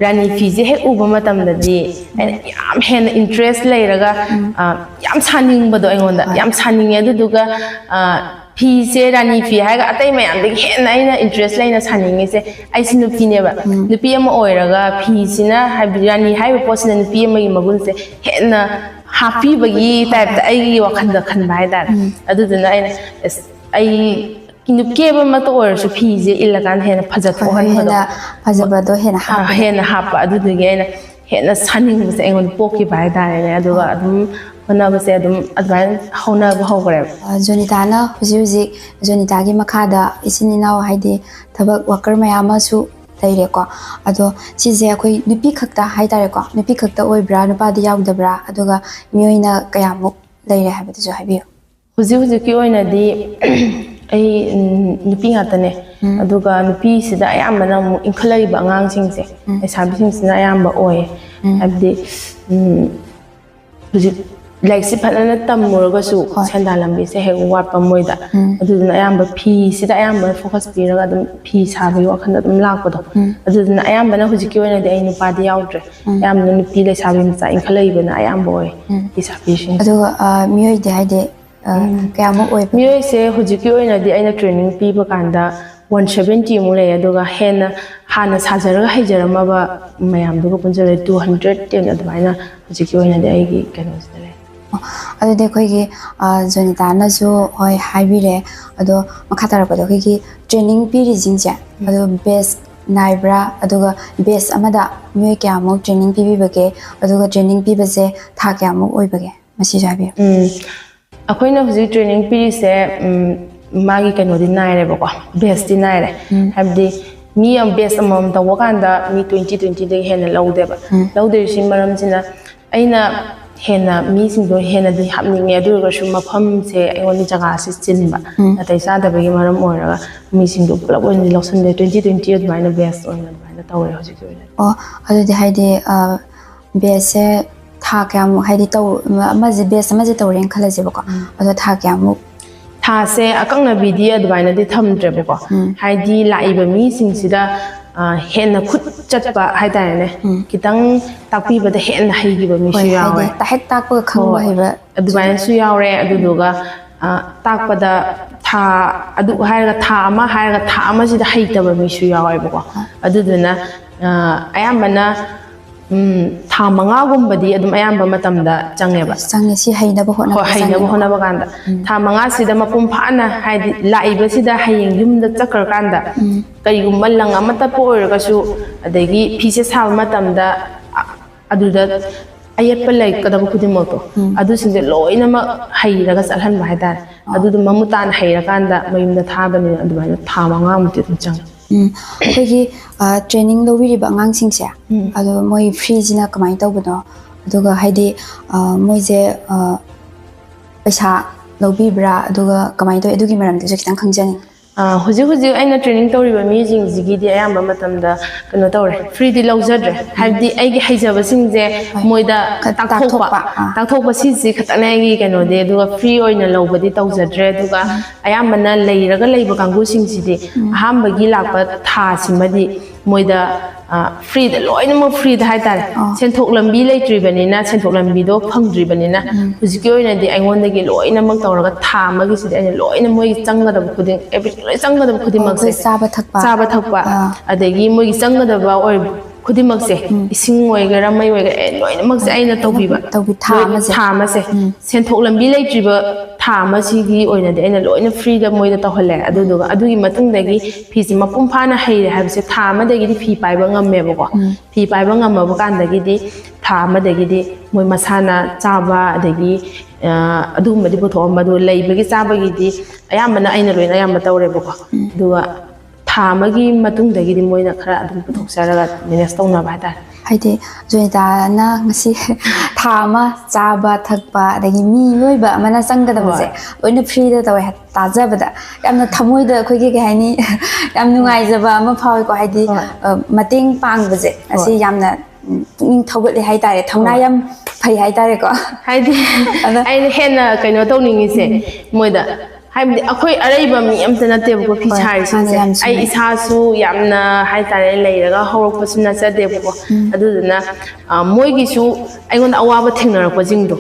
ꯔꯥꯅꯤ ꯐꯤꯁꯦ ꯍꯦꯛ ꯎꯕ ꯃꯇꯝꯗꯗꯤ ꯑꯩꯅ ꯌꯥꯝ ꯍꯦꯟꯅ interest ꯂꯩꯔꯒ, ꯎꯝ꯫ ꯑ, ꯌꯥꯝ ꯁꯥꯅꯤꯡꯕꯗꯣ ꯑꯩꯉꯣꯟꯗ, ꯍꯣꯏ꯫ ꯌꯥꯝ ꯁꯥꯅꯤꯡꯉꯦ꯫ ꯑꯗꯨꯗꯨꯒ, ꯑ, ꯐꯤꯁꯦ, ꯔꯥꯅꯤ ꯐꯤ ꯍꯥꯏꯔꯒ ꯑꯇꯩ ꯃꯌꯥꯝꯗꯒꯤ ꯍꯦꯟꯅ ꯑꯩꯅ interest ꯂꯩꯅ ꯁꯥꯅꯤꯡꯉꯤꯁꯦ, ꯑꯩꯁꯤ ꯅꯨꯄꯤꯅꯦꯕ꯫ ꯎꯝ꯫ ꯅꯨꯄꯤ ꯑꯃ ꯑꯣꯏꯔꯒ ꯐꯤꯁꯤꯅ, ꯍꯥꯏꯕꯗꯤ ꯔꯥꯅꯤ ꯍꯥꯏꯔꯤꯕ ꯄꯣꯠꯁꯤꯅ ꯅꯨꯄꯤ ꯑꯃꯒꯤ ꯃꯒꯨꯟꯁꯦ ꯍꯦꯟꯅ ꯍꯥꯞꯄꯤꯕꯒꯤ type ꯇ ꯑꯩꯒꯤ ꯋꯥꯈꯜꯗ ꯈꯟꯕ ꯍꯥꯏꯇꯥꯔꯦ꯫ ꯎꯝ꯫ ꯑꯗꯨꯗꯨꯅ ꯑꯩꯅ, ꯑꯁ, ꯑꯩ ꯀꯦꯕꯃꯛꯇ ꯑꯣꯏꯔꯁꯨ ꯐꯤꯁꯦ ꯏꯜꯂꯀꯥꯟꯗ ꯍꯦꯟꯅ ꯐꯖꯊꯣꯛꯍꯟꯕꯗꯣ꯫ ꯍꯦꯟꯅ ꯐꯖꯕꯗꯣ ꯍꯦꯟꯅ ꯍꯥꯞꯄ꯫ ꯍꯦꯟꯅ ꯍꯥꯞꯄ꯫ ꯑꯗꯨꯗꯨꯒꯤ ꯑꯩꯅ ꯍꯦꯟꯅ ꯁꯥꯅꯤꯡꯕꯁꯦ ꯑꯩꯉꯣꯟꯗ ꯄꯣꯛꯈꯤꯕ ꯍꯥꯏꯇꯥꯔꯦꯅꯦ꯫ ꯑꯗꯨꯒ ꯑꯗꯨꯝ ꯍꯣꯠꯅꯕꯁꯦ ꯑꯗꯨꯝ ꯑꯗꯨꯃꯥꯏꯅ ꯍꯧꯅꯕ ꯍꯧꯈ꯭ꯔꯦꯕ꯫ ꯑ, ꯖꯣꯅꯤꯇꯥꯅ ꯍꯧꯖꯤꯛ ꯍꯧꯖꯤꯛ ꯖꯣꯅꯤꯇꯥꯒꯤ ꯃꯈꯥꯗ ꯏꯆꯤꯟ ꯏꯅꯥꯎ, ꯍꯥꯏꯗꯤ ꯊꯕꯛ ꯋꯥꯀꯔ ꯃꯌꯥꯝ ꯑꯃꯁꯨ ꯂꯩꯔꯦꯀꯣ꯫ ꯑꯗꯣ ꯁꯤꯁꯦ ꯑꯩꯈꯣꯏ ꯅꯨꯄꯤ ꯈꯛꯇ ꯍꯥꯏꯇꯥꯔꯦꯀꯣ, ꯅꯨꯄꯤ ꯈꯛꯇ ꯑꯣꯏꯕ꯭ꯔꯥ, ꯅꯨꯄꯥꯗꯤ ꯌꯥꯎꯗꯕ꯭ꯔꯥ, ꯑꯗꯨꯒ ꯃꯤꯑꯣꯏꯅ ꯀꯌꯥꯃꯨꯛ ꯂꯩꯔꯦ ꯍꯥꯏꯕꯗꯨꯁꯨ ꯍꯥꯏꯕꯤꯌꯨ꯫ ꯍꯧꯖꯤꯛ ꯍꯧꯖꯤꯛꯀꯤ ꯑꯣꯏꯅꯗꯤ ꯑꯩ, ꯎꯝ, ꯅꯨꯄꯤ ꯉꯥꯛꯇꯅꯦ꯫ ꯑꯗꯨꯒ ꯅꯨꯄꯤꯁꯤꯗ ꯑꯌꯥꯝꯕꯅ ꯑꯃꯨꯛ ꯏꯟꯈꯠꯂꯛꯏꯕ ꯑꯉꯥꯡꯁꯤꯡꯁꯦ, ꯂꯩꯁꯥꯕꯤꯁꯤꯡꯁꯤꯅ ꯑꯌꯥꯝꯕ ꯑꯣꯏꯌꯦ꯫ ꯍꯥꯏꯕꯗꯤ, ꯎꯝ, ꯍꯧꯖꯤꯛ ꯂꯥꯏꯔꯤꯛꯁꯤ ꯐꯖꯅ ꯇꯝꯃꯨꯔꯒꯁꯨ ꯁꯦꯟꯗꯥꯟ ꯂꯝꯕꯤꯁꯦ ꯍꯦꯛ ꯋꯥꯠꯄ ꯃꯣꯏꯗ꯫ ꯑꯗꯨꯗꯨꯅ ꯑꯌꯥꯝꯕ ꯐꯤꯁꯤꯗ ꯑꯌꯥꯝꯕ focus ꯄꯤꯔꯒ ꯑꯗꯨꯝ ꯐꯤ ꯁꯥꯕꯒꯤ ꯋꯥꯈꯜꯗ ꯑꯗꯨꯝ ꯂꯥꯛꯄꯗꯣ꯫ ꯑꯗꯨꯗꯨꯅ ꯑꯌꯥꯝꯕꯅ ꯍꯧꯖꯤꯛꯀꯤ ꯑꯣꯏꯅꯗꯤ ꯑꯩ ꯅꯨꯄꯥꯗꯤ ꯌꯥꯎꯗ꯭ꯔꯦ꯫ ꯑꯌꯥꯝꯕꯅ ꯅꯨꯄꯤ ꯂꯩꯁꯥꯕꯤ ꯃꯆꯥ ꯏꯟꯈꯠꯂꯛꯏꯕꯅ ꯑꯌꯥꯝꯕ ꯑꯣꯏ, ꯂꯩꯁꯥꯕꯤꯁꯤꯡꯁꯦ꯫ ꯑꯗꯨꯒ, ꯑ, ꯃꯤꯑꯣꯏꯗꯤ ꯍꯥꯏꯗꯤ, ꯑ, ꯀꯌꯥꯃꯨꯛ ꯑꯣꯏꯕ? ꯃꯤꯑꯣꯏꯁꯦ ꯍꯧꯖꯤꯛꯀꯤ ꯑꯣꯏꯅꯗꯤ ꯑꯩꯅ training ꯄꯤꯕ ꯀꯥꯟꯗ one seventy ꯃꯨꯛ ꯂꯩ꯫ ꯑꯗꯨꯒ ꯍꯦꯟꯅ ꯍꯥꯟꯅ ꯁꯥꯖꯔꯒ ꯍꯩꯖꯔꯝꯃꯕ ꯃꯌꯥꯝꯗꯨꯒ ꯄꯨꯟꯁꯤꯜꯂꯒ two hundred ten ꯑꯗꯨꯃꯥꯏꯅ ꯍꯧꯖꯤꯛꯀꯤ ꯑꯣꯏꯅꯗꯤ ꯑꯩꯒꯤ ꯀꯩꯅꯣꯁꯤꯗ ꯂꯩ꯫ ꯑꯣ, ꯑꯗꯨꯗꯤ ꯑꯩꯈꯣꯏꯒꯤ, ꯑ, ꯖꯣꯅꯤꯇꯥꯅꯁꯨ ꯍꯣꯏ ꯍꯥꯏꯕꯤꯔꯦ꯫ ꯑꯗꯣ ꯃꯈꯥ ꯇꯥꯔꯛꯄꯗ ꯑꯩꯈꯣꯏꯒꯤ training ꯄꯤꯔꯤꯁꯤꯡꯁꯦ, ꯑꯗꯣ batch ꯅꯥꯏꯕ꯭ꯔꯥ? ꯑꯗꯨꯒ batch ꯑꯃꯗ ꯃꯤꯑꯣꯏ ꯀꯌꯥꯃꯨꯛ training ꯄꯤꯕꯤꯕꯒꯦ? ꯑꯗꯨꯒ training ꯄꯤꯕꯁꯦ ꯊꯥ ꯀꯌꯥꯃꯨꯛ ꯑꯣꯏꯕꯒꯦ? ꯃꯁꯤꯁꯨ ꯍꯥꯏꯕꯤꯌꯨ꯫ ꯎꯝ, ꯑꯩꯈꯣꯏꯅ ꯍꯧꯖꯤꯛ training ꯄꯤꯔꯤꯁꯦ, ꯎꯝ, ꯃꯥꯒꯤ ꯀꯩꯅꯣꯗꯤ ꯅꯥꯏꯔꯦꯕꯀꯣ, batchꯇꯤ ꯅꯥꯏꯔꯦ꯫ ꯍꯥꯏꯕꯗꯤ ꯃꯤ ꯑꯃ batch ꯑꯃꯃꯝ ꯇꯧꯕ ꯀꯥꯟꯗ ꯃꯤ twenty, twentyꯗꯒꯤ ꯍꯦꯟꯅ ꯂꯧꯗꯦꯕ꯫ ꯂꯧꯗ꯭ꯔꯤꯁꯤ ꯃꯔꯝꯁꯤꯅ ꯑꯩꯅ ꯍꯦꯟꯅ ꯃꯤꯁꯤꯡꯗꯣ ꯍꯦꯟꯅꯗꯤ ꯍꯥꯞꯅꯤꯡꯉꯦ, ꯑꯗꯨ ꯑꯣꯏꯔꯒꯁꯨ ꯃꯐꯝꯁꯦ ꯑꯩꯉꯣꯟꯗ ꯖꯒꯥꯁꯦ ꯆꯤꯟꯕ, ꯅꯥꯇꯩ ꯆꯥꯗꯕꯒꯤ ꯃꯔꯝ ꯑꯣꯏꯔꯒ ꯃꯤꯁꯤꯡꯗꯣ ꯄꯨꯂꯞ ꯑꯣꯏꯅꯗꯤ ꯂꯧꯁꯟꯗꯦ꯫ Twenty twenty ꯑꯗꯨꯃꯥꯏꯅ batch ꯑꯣꯏꯅ ꯑꯗꯨꯃꯥꯏꯅ ꯇꯧꯔꯦ ꯍꯧꯖꯤꯛꯀꯤ ꯑꯣꯏꯅꯗꯤ꯫ ꯑꯣ, ꯑꯗꯨꯗꯤ ꯍꯥꯏꯗꯤ, ꯑ, batchꯁꯦ ꯊꯥ ꯀꯌꯥꯃꯨꯛ, ꯍꯥꯏꯗꯤ ꯇꯧ-, ꯑꯃꯁꯦ batch ꯑꯃꯁꯦ ꯇꯧꯔꯦꯅ ꯈꯜꯂꯁꯦꯕꯀꯣ꯫ ꯑꯗꯣ ꯊꯥ ꯀꯌꯥꯃꯨꯛ? ꯊꯥꯁꯦ ꯑꯀꯛꯅꯕꯤꯗꯤ ꯑꯗꯨꯃꯥꯏꯅꯗꯤ ꯊꯝꯗ꯭ꯔꯦꯕꯀꯣ꯫ ꯍꯥꯏꯗꯤ ꯂꯥꯛꯏꯕ ꯃꯤꯁꯤꯡꯁꯤꯗ, ꯑ, ꯍꯦꯟꯅ ꯈꯨꯠ ꯆꯠꯄ ꯍꯥꯏꯇꯥꯔꯦꯅꯦ꯫ ꯈꯤꯇꯪ ꯇꯥꯛꯄꯤꯕꯗ ꯍꯦꯟꯅ ꯍꯩꯈꯤꯕ ꯃꯤꯁꯨ ꯍꯣꯏ, ꯌꯥꯎꯋꯦ꯫ ꯍꯥꯏꯗꯤ ꯇꯥꯍꯦꯛ ꯇꯥꯛꯄꯒ ꯈꯪꯕ ꯍꯣꯏ꯫ ꯍꯩꯕ꯫ ꯑꯗꯨꯃꯥꯏꯅꯁꯨ ꯌꯥꯎꯔꯦ꯫ ꯑꯗꯨꯗꯨꯒ, ꯑ, ꯇꯥꯛꯄꯗ ꯊꯥ ꯑꯗꯨ ꯍꯥꯏꯔꯒ ꯊꯥ ꯑꯃ ꯍꯥꯏꯔꯒ ꯊꯥ ꯑꯃꯁꯤꯗ ꯍꯩꯇꯕ ꯃꯤꯁꯨ ꯌꯥꯎꯋꯦꯕꯀꯣ꯫ ꯑꯗꯨꯗꯨꯅ, ꯑ, ꯑꯌꯥꯝꯕꯅ ꯎꯝ, ꯊꯥ ꯃꯉꯥꯒꯨꯝꯕꯗꯤ ꯑꯗꯨꯝ ꯑꯌꯥꯝꯕ ꯃꯇꯝꯗ ꯆꯪꯉꯦꯕ꯫ ꯆꯪꯉꯦ, ꯁꯤ ꯍꯩꯅꯕ ꯍꯣꯠꯅꯕ ꯍꯣꯏ, ꯍꯩꯅꯕ ꯆꯪꯉꯦꯕ꯫ ꯍꯣꯠꯅꯕ ꯀꯥꯟꯗ ꯊꯥ ꯃꯉꯥꯁꯤꯗ ꯃꯄꯨꯡ ꯐꯥꯅ, ꯍꯥꯏꯗꯤ ꯂꯥꯛꯏꯕꯁꯤꯗ ꯍꯌꯦꯡ ꯌꯨꯝꯗ ꯆꯠꯈ꯭ꯔꯀꯥꯟꯗ ꯀꯩꯒꯨꯝꯕ ꯂꯪ ꯑꯃ ꯇꯠꯄ ꯑꯣꯏꯔꯒꯁꯨ, ꯑꯗꯒꯤ ꯐꯤꯁꯦ ꯁꯥꯕ ꯃꯇꯝꯗ ꯑ-, ꯑꯗꯨꯗ ꯑꯌꯦꯠꯄ ꯂꯩꯔꯛꯀꯗꯕ ꯈꯨꯗꯤꯡꯃꯛꯇꯣ, ꯑꯗꯨꯁꯤꯡꯁꯦ ꯂꯣꯏꯅꯃꯛ ꯍꯩꯔꯒ ꯆꯠꯍꯟꯕ ꯍꯥꯏꯇꯥꯔꯦ꯫ ꯑꯗꯨꯗꯣ ꯃꯃꯨꯠ ꯇꯥꯅ ꯍꯩꯔꯀꯥꯟꯗ ꯃꯌꯨꯝꯗ ꯊꯥꯕꯅꯤꯅ ꯑꯗꯨꯃꯥꯏꯅ ꯊꯥ ꯃꯉꯥꯃꯨꯛꯇꯤ ꯑꯗꯨꯝ ꯆꯪꯉꯤ꯫ ꯎꯝ, ꯑꯩꯈꯣꯏꯒꯤ ꯇ꯭ꯔꯦꯅꯤꯡ ꯂꯧꯕꯤꯔꯤꯕ ꯑꯉꯥꯡꯁꯤꯡꯁꯦ, ꯑꯗꯣ ꯃꯣꯏ ꯐꯤꯁꯤꯅ ꯀꯃꯥꯏꯅ ꯇꯧꯕꯅꯣ? ꯑꯗꯨꯒ ꯍꯥꯏꯗꯤ, ꯑ, ꯃꯣꯏꯁꯦ, ꯑ, ꯄꯩꯁꯥ ꯂꯧꯕꯤꯕ꯭ꯔꯥ? ꯑꯗꯨꯒ ꯀꯃꯥꯏꯅ ꯇꯧꯋꯤ? ꯑꯗꯨꯒꯤ ꯃꯔꯝꯗꯁꯨ ꯈꯤꯇꯪ ꯈꯪꯖꯅꯤꯡꯉꯤ꯫ ꯑ, ꯍꯧꯖꯤꯛ ꯍꯧꯖꯤꯛ ꯑꯩꯅ ꯇ꯭ꯔꯦꯅꯤꯡ ꯇꯧꯔꯤꯕ ꯃꯤꯁꯤꯡꯁꯤꯒꯤꯗꯤ ꯑꯌꯥꯝꯕ ꯃꯇꯝꯗ ꯀꯩꯅꯣ ꯇꯧꯔꯦ, ꯐ꯭ꯔꯤꯗꯤ ꯂꯧꯖꯗ꯭ꯔꯦ꯫ ꯍꯥꯏꯕꯗꯤ ꯑꯩꯒꯤ ꯍꯩꯖꯕꯁꯤꯡꯁꯦ ꯃꯣꯏꯗ ꯈ-, ꯇꯥꯛꯊꯣꯛꯄ, ꯇꯥꯛꯊꯣꯛꯄ, ꯑꯥ꯫ ꯇꯥꯛꯊꯣꯛꯄ ꯁꯤꯁꯤ ꯈꯛꯇꯅꯦ ꯑꯩꯒꯤ ꯀꯩꯅꯣꯗꯤ꯫ ꯑꯗꯨꯒ ꯐ꯭ꯔꯤ ꯑꯣꯏꯅ ꯂꯧꯕꯗꯤ ꯇꯧꯖꯗ꯭ꯔꯦ꯫ ꯑꯗꯨꯒ ꯑꯌꯥꯝꯕꯅ ꯂꯩꯔꯒ ꯂꯩꯕ ꯀꯥꯡꯕꯨꯁꯤꯡꯁꯤꯗꯤ ꯑꯍꯥꯟꯕꯒꯤ ꯂꯥꯛꯄ ꯊꯥꯁꯤꯃꯗꯤ ꯃꯣꯏꯗ, ꯑ, ꯐ꯭ꯔꯤꯗ, ꯂꯣꯏꯅꯃꯛ ꯐ꯭ꯔꯤꯗ ꯍꯥꯏꯇꯥꯔꯦ꯫ ꯑꯥ꯫ ꯁꯦꯟꯊꯣꯛ ꯂꯝꯕꯤ ꯂꯩꯇ꯭ꯔꯤꯕꯅꯤꯅ, ꯁꯦꯟꯊꯣꯛ ꯂꯝꯕꯤꯗꯣ ꯐꯪꯗ꯭ꯔꯤꯕꯅꯤꯅ, ꯍꯧꯖꯤꯛꯀꯤ ꯑꯣꯏꯅꯗꯤ ꯑꯩꯉꯣꯟꯗꯒꯤ ꯂꯣꯏꯅꯃꯛ ꯇꯧꯔꯒ ꯊꯥ ꯑꯃꯒꯤꯁꯤꯗꯤ ꯑꯩꯅ ꯂꯣꯏꯅ ꯃꯣꯏꯒꯤ ꯆꯪꯒꯗꯕ ꯈꯨꯗꯤꯡ, every-, ꯂꯣꯏ ꯆꯪꯒꯗꯕ ꯈꯨꯗꯤꯡꯃꯛꯁꯦ, ꯑꯩꯈꯣꯏ ꯆꯥꯕ ꯊꯛꯄ꯫ ꯆꯥꯕ ꯊꯛꯄ, ꯑꯥ꯫ ꯑꯗꯒꯤ ꯃꯣꯏꯒꯤ ꯆꯪꯒꯗꯕ ꯑꯣꯏ-, ꯈꯨꯗꯤꯡꯃꯛꯁꯦ, ꯏꯁꯤꯡ ꯑꯣꯏꯒꯦꯔꯥ ꯃꯩ ꯑꯣꯏꯒꯦꯔꯥ, ꯑꯦ, ꯂꯣꯏꯅꯃꯛꯁꯦ ꯑꯩꯅ ꯇꯧꯕꯤꯕ꯫ ꯇꯧꯕꯤ-, ꯊꯥ ꯂꯣꯏ-, ꯑꯃꯁꯦ꯫ ꯊꯥ ꯑꯃꯁꯦ꯫ ꯁꯦꯟꯊꯣꯛ ꯂꯝꯕꯤ ꯂꯩꯇ꯭ꯔꯤꯕ ꯊꯥ ꯑꯃꯁꯤꯒꯤ ꯑꯣꯏꯅꯗꯤ ꯑꯩꯅ ꯂꯣꯏꯅ ꯐ꯭ꯔꯤꯗ ꯃꯣꯏꯗ ꯇꯧꯍꯜꯂꯦ꯫ ꯑꯗꯨꯗꯨꯒ ꯑꯗꯨꯒꯤ ꯃꯇꯨꯡꯗꯒꯤ ꯐꯤꯁꯦ ꯃꯄꯨꯡ ꯐꯥꯅ ꯍꯩꯔꯦ ꯍꯥꯏꯕꯁꯦ ꯊꯥ ꯑꯃꯗꯒꯤꯗꯤ ꯐꯤ ꯄꯥꯏꯕ ꯉꯝꯃꯦꯕꯀꯣ꯫ ꯐꯤ ꯄꯥꯏꯕ ꯉꯝꯃꯕ ꯀꯥꯟꯗꯒꯤꯗꯤ ꯊꯥ ꯑꯃꯗꯒꯤꯗꯤ ꯃꯣꯏ ꯃꯁꯥꯅ ꯆꯥꯕ, ꯑꯗꯒꯤ, ꯑ, ꯑꯗꯨꯒꯨꯝꯕꯗꯤ ꯄꯨꯊꯣꯛꯑꯝꯕ, ꯑꯗꯨꯒ ꯂꯩꯕꯒꯤ ꯆꯥꯕꯒꯤꯗꯤ ꯑꯌꯥꯝꯕꯅ ꯑꯩꯅ ꯂꯣꯏꯅ ꯑꯌꯥꯝꯕ ꯇꯧꯔꯦꯕꯀꯣ꯫ ꯑꯗꯨꯒ ꯊꯥ ꯑꯃꯒꯤ ꯃꯇꯨꯡꯗꯒꯤꯗꯤ ꯃꯣꯏꯅ ꯈꯔ ꯑꯗꯨꯝ ꯄꯨꯊꯣꯛꯆꯔꯒ ꯃꯦꯅꯦꯖ ꯇꯧꯅꯕ ꯍꯥꯏꯇꯥꯔꯦ꯫ ꯍꯥꯏꯗꯤ ꯖꯣꯅꯤꯇꯥꯅ ꯉꯁꯤ ꯊꯥ ꯑꯃ ꯆꯥꯕ ꯊꯛꯄ, ꯑꯗꯒꯤ ꯃꯤꯑꯣꯏꯕ ꯑꯃꯅ ꯆꯪꯒꯗꯕꯁꯦ ꯂꯣꯏꯅ ꯐ꯭ꯔꯤꯗ ꯇꯧꯋꯦ ꯍꯥꯏ-, ꯇꯥꯖꯕꯗ ꯌꯥꯝꯅ ꯊꯃꯣꯏꯗ ꯑꯩꯈꯣꯏꯒꯤ, ꯀꯩ ꯍꯥꯏꯅꯤ, ꯌꯥꯝ ꯅꯨꯡꯉꯥꯏꯖꯕ ꯑꯃ ꯐꯥꯎꯋꯤꯀꯣ꯫ ꯍꯥꯏꯗꯤ, ꯍꯣꯏ꯫ ꯑ, ꯃꯇꯦꯡ ꯄꯥꯡꯕꯁꯦ ꯑꯁꯤ ꯍꯣꯏ꯫ ꯌꯥꯝꯅ, ꯎꯝ, ꯄꯨꯛꯅꯤꯡ ꯊꯧꯒꯠꯂꯦ ꯍꯥꯏꯇꯥꯔꯦ, ꯊꯧꯅꯥ ꯍꯣꯏ꯫ ꯌꯥꯝ ꯐꯩ ꯍꯥꯏꯇꯥꯔꯦꯀꯣ꯫ ꯍꯥꯏꯗꯤ ꯑꯗ ꯑꯩꯅ ꯍꯦꯟꯅ ꯀꯩꯅꯣ ꯇꯧꯅꯤꯡꯉꯤꯁꯦ ꯃꯣꯏꯗ, ꯍꯥꯏꯕꯗꯤ ꯑꯩꯈꯣꯏ ꯑꯔꯩꯕ ꯃꯤ ꯑꯝꯇ ꯅꯠꯇꯦꯕꯀꯣ ꯐꯤ ꯍꯣꯏ, ꯁꯥꯔꯤꯁꯤꯡꯁꯦ꯫ ꯃꯥꯅꯦ, ꯌꯥꯝ ꯆꯨꯝꯃꯦ꯫ ꯑꯩ ꯏꯁꯥꯁꯨ ꯌꯥꯝꯅ, ꯍꯥꯏꯇꯥꯔꯦ, ꯂꯩꯔꯒ ꯍꯧꯔꯛꯄꯁꯨ ꯅꯠꯆꯗꯦꯕꯀꯣ꯫ ꯑꯗꯨꯗꯨꯅ, ꯑ, ꯃꯣꯏꯒꯤꯁꯨ ꯑꯩꯉꯣꯟꯗ ꯑꯋꯥꯕ ꯊꯦꯡꯅꯔꯛꯄꯁꯤꯡꯗꯣ,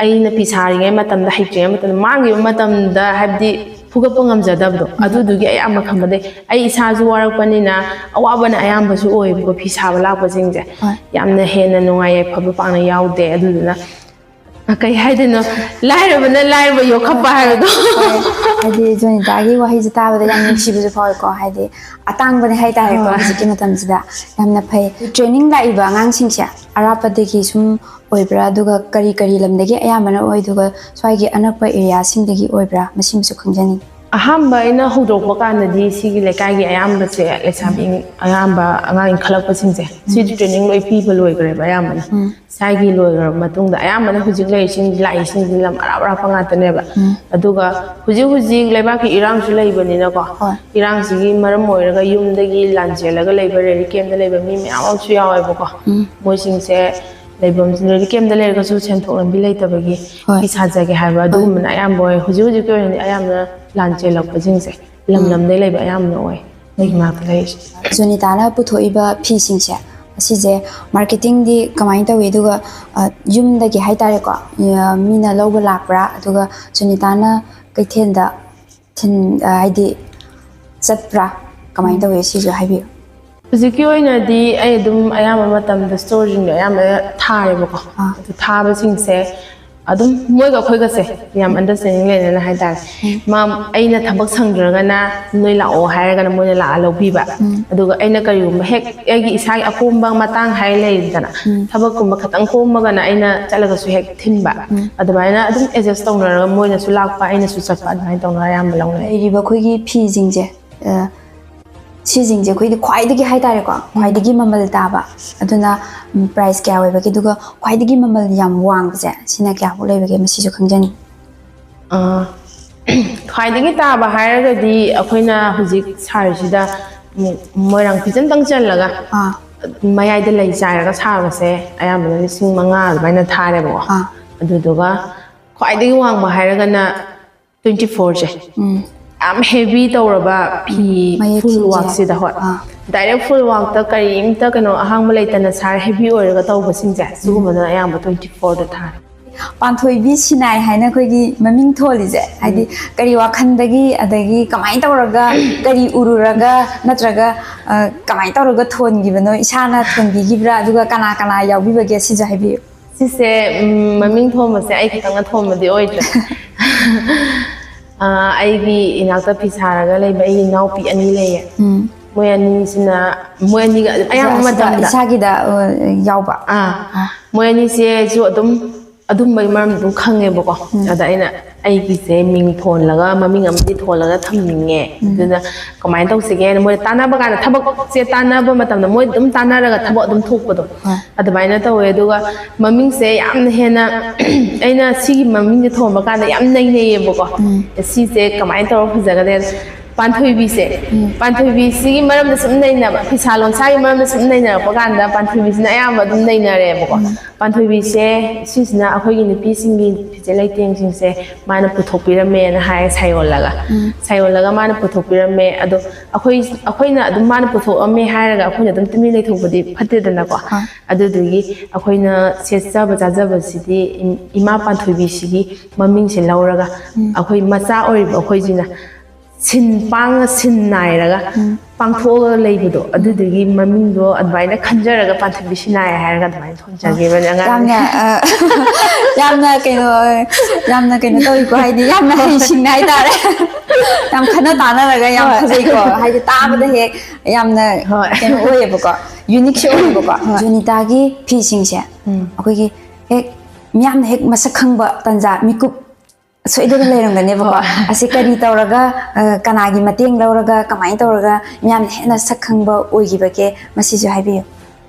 ꯑꯩꯅ ꯐꯤ ꯁꯥꯔꯤꯉꯩ ꯃꯇꯝꯗ, ꯍꯩꯇ꯭ꯔꯤꯉꯩ ꯃꯇꯝꯗ, ꯃꯥꯡꯈꯤꯕ ꯃꯇꯝꯗ, ꯍꯥꯏꯕꯗꯤ ꯐꯨꯒꯠꯄ ꯉꯝꯖꯗꯕꯗꯣ, ꯑꯗꯨꯗꯨꯒꯤ ꯑꯌꯥꯝꯕ ꯈꯟꯕꯗꯩ ꯑꯩ ꯏꯁꯥꯁꯨ ꯋꯥꯔꯛꯄꯅꯤꯅ ꯑꯋꯥꯕꯅ ꯑꯌꯥꯝꯕꯁꯨ ꯑꯣꯏꯌꯦꯕꯀꯣ꯫ ꯐꯤ ꯁꯥꯕ ꯂꯥꯛꯄꯁꯤꯡꯁꯦ ꯍꯣꯏ꯫ ꯌꯥꯝꯅ ꯍꯦꯟꯅ ꯅꯨꯡꯉꯥꯏ ꯌꯥꯏꯐꯕ ꯄꯥꯛꯅ ꯌꯥꯎꯗꯦ꯫ ꯑꯗꯨꯗꯨꯅ ꯀꯩ ꯍꯥꯏꯗꯣꯏꯅꯣ, ꯂꯥꯏꯔꯕꯅ ꯂꯥꯏꯔꯕ ꯌꯣꯛꯈꯠꯄ ꯍꯥꯏꯕꯗꯣ꯫ ꯍꯥꯏꯗꯤ ꯖꯣꯅꯤꯇꯥꯒꯤ ꯋꯥꯍꯩꯁꯦ ꯇꯥꯕꯗ ꯌꯥꯝ ꯅꯨꯡꯁꯤꯕꯁꯨ ꯐꯥꯎꯋꯦꯀꯣ꯫ ꯍꯥꯏꯗꯤ ꯑꯇꯥꯡꯕꯅꯦ ꯍꯥꯏꯇꯥꯔꯦꯀꯣ꯫ ꯍꯣꯏ꯫ ꯍꯧꯖꯤꯛꯀꯤ ꯃꯇꯝꯁꯤꯗ ꯌꯥꯝꯅ ꯐꯩ꯫ ꯇ꯭ꯔꯦꯅꯤꯡ ꯂꯥꯛꯏꯕ ꯑꯉꯥꯡꯁꯤꯡꯁꯦ ꯑꯔꯥꯞꯄꯗꯒꯤ ꯁꯨꯝ ꯑꯣꯏꯕ꯭ꯔꯥ, ꯑꯗꯨꯒ ꯀꯔꯤ ꯀꯔꯤ ꯂꯝꯗꯒꯤ ꯑꯌꯥꯝꯕꯅ ꯑꯣꯏ, ꯑꯗꯨꯒ ꯁ꯭ꯋꯥꯏꯒꯤ ꯑꯅꯛꯄ ꯑꯦꯔꯤꯌꯥꯁꯤꯡꯗꯒꯤ ꯑꯣꯏꯕ꯭ꯔꯥ, ꯃꯁꯤꯃꯁꯨ ꯈꯪꯖꯅꯤꯡꯉꯤ꯫ ꯑꯍꯥꯟꯕ ꯑꯩꯅ ꯍꯧꯗꯣꯔꯛꯄ ꯀꯥꯟꯗꯗꯤ ꯁꯤꯒꯤ ꯂꯩꯀꯥꯏꯒꯤ ꯑꯌꯥꯝꯕꯁꯦ, ꯂꯩꯁꯥꯕꯤ ꯑꯌꯥꯝꯕ ꯑꯉꯥꯡ ꯏꯟꯈꯠꯂꯛꯄꯁꯤꯡꯁꯦ, ꯁꯤꯗꯤ ꯇ꯭ꯔꯦꯅꯤꯡ ꯂꯣꯏ ꯄꯤꯕ ꯂꯣꯏꯈ꯭ꯔꯦꯕ ꯑꯌꯥꯝꯕꯅ꯫ ꯎꯝ꯫ ꯁ꯭ꯋꯥꯏꯒꯤ ꯂꯣꯏꯈ꯭ꯔꯕ ꯃꯇꯨꯡꯗ ꯑꯌꯥꯝꯕꯅ ꯍꯧꯖꯤꯛ ꯂꯩꯔꯤꯁꯤꯡ, ꯂꯥꯛꯏꯁꯤꯡꯁꯤ ꯂꯝ ꯑꯔꯥꯞ ꯑꯔꯥꯞꯄ ꯉꯥꯛꯇꯅꯦꯕ꯫ ꯎꯝ꯫ ꯑꯗꯨꯒ ꯍꯧꯖꯤꯛ ꯍꯧꯖꯤꯛ ꯂꯩꯕꯥꯛꯀꯤ ꯏꯔꯥꯡꯁꯨ ꯂꯩꯕꯅꯤꯅꯀꯣ, ꯍꯣꯏ꯫ ꯏꯔꯥꯡꯁꯤꯒꯤ ꯃꯔꯝ ꯑꯣꯏꯔꯒ ꯌꯨꯝꯗꯒꯤ ꯂꯥꯟ ꯆꯦꯜꯂꯒ ꯂꯩꯕ, ꯔꯦꯂꯤꯐ ꯀꯦꯝꯞꯇ ꯂꯩꯕ ꯃꯤ ꯃꯌꯥꯝ ꯑꯃꯁꯨ ꯌꯥꯎꯋꯦꯕꯀꯣ꯫ ꯎꯝ꯫ ꯃꯣꯏꯁꯤꯡꯁꯦ ꯂꯩꯐꯝ, ꯔꯦꯂꯤꯐ ꯀꯦꯝꯞꯇ ꯂꯩꯔꯒꯁꯨ ꯁꯦꯟꯊꯣꯛ ꯂꯝꯕꯤ ꯂꯩꯇꯕꯒꯤ ꯍꯣꯏ꯫ ꯐꯤ ꯁꯥꯖꯒꯦ ꯍꯥꯏꯕ ꯑꯗꯨꯒꯨꯝꯕꯅ ꯑꯌꯥꯝꯕ ꯑꯣꯏ꯫ ꯍꯧꯖꯤꯛ ꯍꯧꯖꯤꯛꯀꯤ ꯑꯣꯏꯅꯗꯤ ꯑꯌꯥꯝꯕꯅ ꯂꯥꯟ ꯆꯦꯜꯂꯛꯄꯁꯤꯡꯁꯦ ꯂꯝ ꯂꯝꯗꯒꯤ ꯂꯩꯕ ꯑꯌꯥꯝꯕꯅ ꯑꯣꯏ ꯑꯩꯒꯤ ꯃꯅꯥꯛꯇ ꯂꯩꯔꯤꯁꯦ꯫ ꯖꯣꯅꯤꯇꯥꯅ ꯄꯨꯊꯣꯛꯏꯕ ꯐꯤꯁꯤꯡꯁꯦ, ꯑꯁꯤꯁꯦ ꯃꯥꯔꯀꯦꯇꯤꯡꯗꯤ ꯀꯃꯥꯏꯅ ꯇꯧꯏ? ꯑꯗꯨꯒ, ꯑ, ꯌꯨꯝꯗꯒꯤ ꯍꯥꯏꯇꯥꯔꯦꯀꯣ, ꯑ, ꯃꯤꯅ ꯂꯧꯕ ꯂꯥꯛꯄ꯭ꯔꯥ? ꯑꯗꯨꯒ ꯖꯣꯅꯤꯇꯥꯅ ꯀꯩꯊꯦꯜꯗ ꯊꯤꯟ-, ꯑ, ꯍꯥꯏꯗꯤ ꯆꯠꯄ꯭ꯔꯥ? ꯀꯃꯥꯏꯅ ꯇꯧꯏ? ꯁꯤꯁꯨ ꯍꯥꯏꯕꯤꯌꯨ꯫ ꯍꯧꯖꯤꯛꯀꯤ ꯑꯣꯏꯅꯗꯤ ꯑꯩ ꯑꯗꯨꯝ ꯑꯌꯥꯝꯕ ꯃꯇꯝꯗ ꯁ꯭ꯇꯣꯔꯁꯤꯡꯗꯣ ꯑꯌꯥꯝꯕ ꯊꯥꯔꯦꯕꯀꯣ꯫ ꯑꯥ꯫ ꯑꯗꯨ ꯊꯥꯕꯁꯤꯡꯁꯦ ꯑꯗꯨꯝ ꯃꯣꯏꯒ ꯑꯩꯈꯣꯏꯒꯁꯦ ꯌꯥꯝ ꯑꯟꯗꯔꯁꯇꯦꯟꯗꯤꯡ ꯂꯩꯅꯅ ꯍꯥꯏꯇꯥꯔꯦ꯫ ꯃꯥ, ꯑꯩꯅ ꯊꯕꯛ ꯁꯪꯗ꯭ꯔꯒꯅ ꯅꯣꯏ ꯂꯥꯛꯑꯣ ꯍꯥꯏꯔꯒꯅ ꯃꯣꯏꯅ ꯂꯥꯛꯑ ꯂꯧꯕꯤꯕ꯫ ꯑꯗꯨꯒ ꯑꯩꯅ ꯀꯔꯤꯒꯨꯝꯕ ꯍꯦꯛ ꯑꯩꯒꯤ ꯏꯁꯥꯒꯤ ꯑꯀꯣꯝꯕ ꯃꯇꯥꯡ ꯍꯥꯏꯔ ꯂꯩꯗꯅ, ꯊꯕꯛꯀꯨꯝꯕ ꯈꯇꯪ ꯀꯣꯝꯃꯒꯅ ꯑꯩꯅ ꯆꯠꯂꯒꯁꯨ ꯍꯦꯛ ꯊꯤꯟꯕ꯫ ꯑꯗꯨꯃꯥꯏꯅ ꯑꯗꯨꯝ ꯑꯦꯗꯖꯁ ꯇꯧꯅꯔꯒ ꯃꯣꯏꯅꯁꯨ ꯂꯥꯛꯄ, ꯑꯩꯅꯁꯨ ꯆꯠꯄ, ꯑꯗꯨꯃꯥꯏꯅ ꯇꯧꯅꯔ ꯑꯌꯥꯝꯕ ꯂꯧꯅꯩ꯫ ꯂꯩꯔꯤꯕ ꯑꯩꯈꯣꯏꯒꯤ ꯐꯤꯁꯤꯡꯁꯦ, ꯑ, ꯁꯤꯁꯤꯡꯁꯦ ꯑꯩꯈꯣꯏꯗꯤ ꯈ꯭ꯋꯥꯏꯗꯒꯤ ꯍꯥꯏꯇꯥꯔꯦꯀꯣ, ꯈ꯭ꯋꯥꯏꯗꯒꯤ ꯃꯃꯜ ꯇꯥꯕ, ꯑꯗꯨꯅ, ꯎꯝ, ꯄ꯭ꯔꯥꯏꯁ ꯀꯌꯥ ꯑꯣꯏꯕꯒꯦ? ꯑꯗꯨꯒ ꯈ꯭ꯋꯥꯏꯗꯒꯤ ꯃꯃꯜ ꯌꯥꯝ ꯋꯥꯡꯕꯁꯦ ꯁꯤꯅ ꯀꯌꯥꯃꯨꯛ ꯂꯩꯕꯒꯦ? ꯃꯁꯤꯁꯨ ꯈꯪꯖꯅꯤꯡꯉꯤ꯫ ꯑꯥ, ꯈ꯭ꯋꯥꯏꯗꯒꯤ ꯇꯥꯕ ꯍꯥꯏꯔꯒꯗꯤ ꯑꯩꯈꯣꯏꯅ ꯍꯧꯖꯤꯛ ꯁꯥꯔꯤꯁꯤꯗ, ꯎꯝ, ꯃꯣꯏꯔꯥꯡ ꯐꯤꯖꯟꯗꯪ ꯆꯜꯂꯒ ꯑꯥ꯫ ꯃꯌꯥꯏꯗ ꯂꯩ ꯆꯥꯏꯔꯒ ꯁꯥꯕꯁꯦ ꯑꯌꯥꯝꯕꯅ ꯂꯤꯁꯤꯡ ꯃꯉꯥ ꯑꯗꯨꯃꯥꯏꯅ ꯊꯥꯔꯦꯕꯀꯣ꯫ ꯑꯥ꯫ ꯑꯗꯨꯗꯨꯒ ꯈ꯭ꯋꯥꯏꯗꯒꯤ ꯋꯥꯡꯕ ꯍꯥꯏꯔꯒꯅ twenty fourꯁꯦ꯫ ꯎꯝ꯫ ꯌꯥꯝ ꯍꯦꯚꯤ ꯇꯧꯔꯕ ꯐꯤ, ꯃꯌꯦꯛ ꯐꯨꯜ ꯐꯤꯁꯦ꯫ ꯋꯥꯛꯁꯤꯗ, ꯍꯣꯏ꯫ ꯑꯥ꯫ ꯗꯥꯏꯔꯦꯛ ꯐꯨꯜ ꯋꯥꯛꯇ ꯀꯔꯤꯝꯇ ꯀꯩꯅꯣ ꯑꯍꯥꯡꯕ ꯂꯩꯇꯅ ꯁꯥꯔ ꯍꯦꯚꯤ ꯑꯣꯏꯔꯒ ꯇꯧꯕꯁꯤꯡꯁꯦ, ꯁꯤꯒꯨꯝꯕꯗꯅ ꯑꯌꯥꯝꯕ twenty fourꯗ ꯊꯥꯔꯦ꯫ ꯄꯥꯟꯊꯣꯏꯕꯤ ꯁꯤꯅꯥꯏ ꯍꯥꯏꯅ ꯑꯩꯈꯣꯏꯒꯤ ꯃꯃꯤꯡ ꯊꯣꯜꯂꯤꯁꯦ, ꯍꯥꯏꯗꯤ ꯀꯔꯤ ꯋꯥꯈꯜꯗꯒꯤ, ꯑꯗꯒꯤ ꯀꯃꯥꯏꯅ ꯇꯧꯔꯒ, ꯀꯔꯤ ꯎꯔꯨꯔꯒ, ꯅꯠꯇ꯭ꯔꯒ ꯑ, ꯀꯃꯥꯏꯅ ꯇꯧꯔꯒ ꯊꯣꯟꯈꯤꯕꯅꯣ? ꯏꯁꯥꯅ ꯊꯣꯟꯕꯤꯈꯤꯕ꯭ꯔꯥ? ꯑꯗꯨꯒ ꯀꯅꯥ ꯀꯅꯥ ꯌꯥꯎꯕꯤꯕꯒꯦ? ꯁꯤꯁꯨ ꯍꯥꯏꯕꯤꯌꯨ꯫ ꯁꯤꯁꯦ, ꯎꯝ, ꯃꯃꯤꯡ ꯊꯣꯟꯕꯁꯦ ꯑꯩ ꯈꯛꯇꯪꯅ ꯊꯣꯟꯕꯗꯤ ꯑꯣꯏꯗ꯭ꯔꯦ꯫ ꯑ, ꯑꯩꯒꯤ ꯏꯅꯥꯛꯇ ꯐꯤ ꯁꯥꯔꯒ ꯂꯩꯕ ꯑꯩꯒꯤ ꯏꯅꯥꯎꯄꯤ ꯑꯅꯤ ꯂꯩꯌꯦ꯫ ꯎꯝ꯫ ꯃꯣꯏ ꯑꯅꯤꯁꯤꯅ, ꯃꯣꯏ ꯑꯅꯤꯒ ꯑꯌꯥꯝꯕ ꯑꯁꯤꯗ ꯃꯇꯝꯗ ꯏꯁꯥꯒꯤꯗ, ꯑ, ꯌꯥꯎꯕ? ꯑꯥ꯫ ꯑꯥ꯫ ꯃꯣꯏ ꯑꯅꯤꯁꯦꯁꯨ ꯑꯗꯨꯝ ꯑꯗꯨꯝꯕꯒꯤ ꯃꯔꯝꯗ ꯑꯗꯨꯝ ꯈꯪꯉꯦꯕꯀꯣ꯫ ꯎꯝ꯫ ꯑꯗ ꯑꯩꯅ ꯑꯩꯒꯤꯁꯦ ꯃꯤꯡ ꯊꯣꯜꯂꯒ, ꯃꯃꯤꯡ ꯑꯃꯗꯤ ꯊꯣꯜꯂꯒ ꯊꯝꯅꯤꯡꯉꯦ꯫ ꯎꯝ꯫ ꯑꯗꯨꯅ ꯀꯃꯥꯏꯅ ꯇꯧꯁꯤꯒꯦꯅ ꯃꯣꯏ ꯇꯥꯟꯅꯕ ꯀꯥꯟꯗ, ꯊꯕꯛꯁꯦ ꯇꯥꯟꯅꯕ ꯃꯇꯝꯗ ꯃꯣꯏ ꯑꯗꯨꯝ ꯇꯥꯟꯅꯔꯒ ꯊꯕꯛ ꯑꯗꯨꯝ ꯊꯣꯛꯄꯗꯣ, ꯍꯣꯏ꯫ ꯑꯗꯨꯃꯥꯏꯅ ꯇꯧꯋꯦ꯫ ꯑꯗꯨꯒ ꯃꯃꯤꯡꯁꯦ ꯌꯥꯝꯅ ꯍꯦꯟꯅ ꯑꯩꯅ ꯁꯤꯒꯤ ꯃꯃꯤꯡꯁꯦ ꯊꯣꯟꯕ ꯀꯥꯟꯗ ꯌꯥꯝ ꯅꯩꯅꯩꯌꯦꯕꯀꯣ꯫ ꯎꯝ꯫ ꯁꯤꯁꯦ ꯀꯃꯥꯏꯅ ꯇꯧꯔ ꯐꯖꯒꯗꯦ? ꯄꯥꯟꯊꯣꯏꯕꯤꯁꯦ, ꯎꯝ꯫ ꯄꯥꯟꯊꯣꯏꯕꯤꯁꯤꯒꯤ ꯃꯔꯝꯗ ꯁꯨꯝ ꯅꯩꯅꯕ, ꯐꯤꯁꯥ ꯂꯣꯟꯁꯥꯒꯤ ꯃꯔꯝꯗ ꯁꯨꯝ ꯅꯩꯅꯔꯛꯄ ꯀꯥꯟꯗ ꯄꯥꯟꯊꯣꯏꯕꯤꯁꯤꯅ ꯑꯌꯥꯝꯕ ꯑꯗꯨꯝ ꯅꯩꯅꯔꯦꯕꯀꯣ꯫ ꯎꯝ꯫ ꯄꯥꯟꯊꯣꯏꯕꯤꯁꯦ ꯁꯤꯁꯤꯅ ꯑꯩꯈꯣꯏꯒꯤ ꯅꯨꯄꯤꯁꯤꯡꯒꯤ ꯐꯤꯖꯦ ꯂꯩꯇꯦꯡꯁꯤꯡꯁꯦ ꯃꯥꯅ ꯄꯨꯊꯣꯛꯄꯤꯔꯝꯃꯦꯅ ꯍꯥꯏ, ꯁꯥꯌꯣꯜꯂꯒ꯫ ꯎꯝ꯫ ꯁꯥꯌꯣꯜꯂꯒ ꯃꯥꯅ ꯄꯨꯊꯣꯛꯄꯤꯔꯝꯃꯦ꯫ ꯑꯗꯣ ꯑꯩꯈꯣꯏ, ꯑꯩꯈꯣꯏꯅ ꯑꯗꯨꯝ ꯃꯥꯅ ꯄꯨꯊꯣꯛꯑꯝꯃꯦ ꯍꯥꯏꯔꯒ ꯑꯩꯈꯣꯏꯅ ꯑꯗꯨꯝ ꯇꯨꯃꯤꯟ ꯂꯩꯊꯣꯛꯄꯗꯤ ꯐꯠꯇꯦꯗꯅꯀꯣ꯫ ꯍꯣꯏ꯫ ꯑꯗꯨꯗꯨꯒꯤ ꯑꯩꯈꯣꯏꯅ ꯁꯦꯠꯆꯕ ꯆꯥꯖꯕꯁꯤꯗꯤ ꯏꯝ-, ꯏꯃꯥ ꯄꯥꯟꯊꯣꯏꯕꯤꯁꯤꯒꯤ ꯃꯃꯤꯡꯁꯦ ꯂꯧꯔꯒ, ꯎꯝ꯫ ꯑꯩꯈꯣꯏ ꯃꯆꯥ ꯑꯣꯏꯔꯤꯕ ꯑꯩꯈꯣꯏꯁꯤꯅ ꯁꯤꯟ ꯄꯥꯡꯅ, ꯁꯤꯟ ꯅꯥꯏꯔꯒ ꯎꯝ꯫ ꯄꯥꯡꯊꯣꯛꯑꯒ ꯂꯩꯕꯗꯣ, ꯑꯗꯨꯗꯨꯒꯤ ꯃꯃꯤꯡꯗꯣ ꯑꯗꯨꯃꯥꯏꯅ ꯈꯟꯖꯔꯒ ꯄꯥꯟꯊꯣꯏꯕꯤ ꯁꯤꯅꯥꯏ ꯍꯥꯏꯔꯒ ꯑꯗꯨꯃꯥꯏꯅ ꯊꯣꯟꯖꯈꯤꯕꯅꯦ ꯑꯉꯥꯡ꯫ ꯌꯥꯝꯅ, ꯑ, ꯌꯥꯝꯅ ꯀꯩꯅꯣ, ꯌꯥꯝꯅ ꯀꯩꯅꯣ ꯇꯧꯋꯤꯀꯣ, ꯍꯥꯏꯗꯤ ꯌꯥꯝꯅ ꯍꯩꯁꯤꯡꯅ ꯍꯥꯏꯇꯥꯔꯦ꯫ ꯌꯥꯝ ꯈꯟꯅ ꯇꯥꯟꯅꯔꯒ ꯌꯥꯝ ꯍꯣꯏ꯫ ꯐꯖꯩꯀꯣ, ꯍꯥꯏꯗꯤ ꯇꯥꯕꯗ ꯍꯦꯛ ꯌꯥꯝꯅ ꯍꯣꯏ꯫ ꯀꯩꯅꯣ ꯑꯣꯏꯌꯦꯕꯀꯣ, ꯌꯨꯅꯤꯛꯁꯨ ꯑꯣꯏꯌꯦꯕꯀꯣ꯫ ꯍꯣꯏ꯫ ꯖꯣꯅꯤꯇꯥꯒꯤ ꯐꯤꯁꯤꯡꯁꯦ ꯎꯝ꯫ ꯑꯩꯈꯣꯏꯒꯤ ꯍꯦꯛ ꯃꯤꯌꯥꯝꯅ ꯍꯦꯛ ꯃꯁꯛ ꯈꯪꯕ ꯇꯥꯟꯖꯥ, ꯃꯤꯀꯨꯞ ꯁꯣꯏꯗꯅ ꯂꯩꯔꯝꯒꯅꯦꯕꯀꯣ꯫ ꯍꯣꯏ꯫ ꯑꯁꯤ ꯀꯔꯤ ꯇꯧꯔꯒ, ꯑ, ꯀꯅꯥꯒꯤ ꯃꯇꯦꯡ ꯂꯧꯔꯒ, ꯀꯃꯥꯏꯅ ꯇꯧꯔꯒ ꯃꯤꯌꯥꯝꯅ ꯍꯦꯟꯅ ꯁꯛ ꯈꯪꯕ ꯑꯣꯏꯈꯤꯕꯒꯦ? ꯃꯁꯤꯁꯨ ꯍꯥꯏꯕꯤꯌꯨ꯫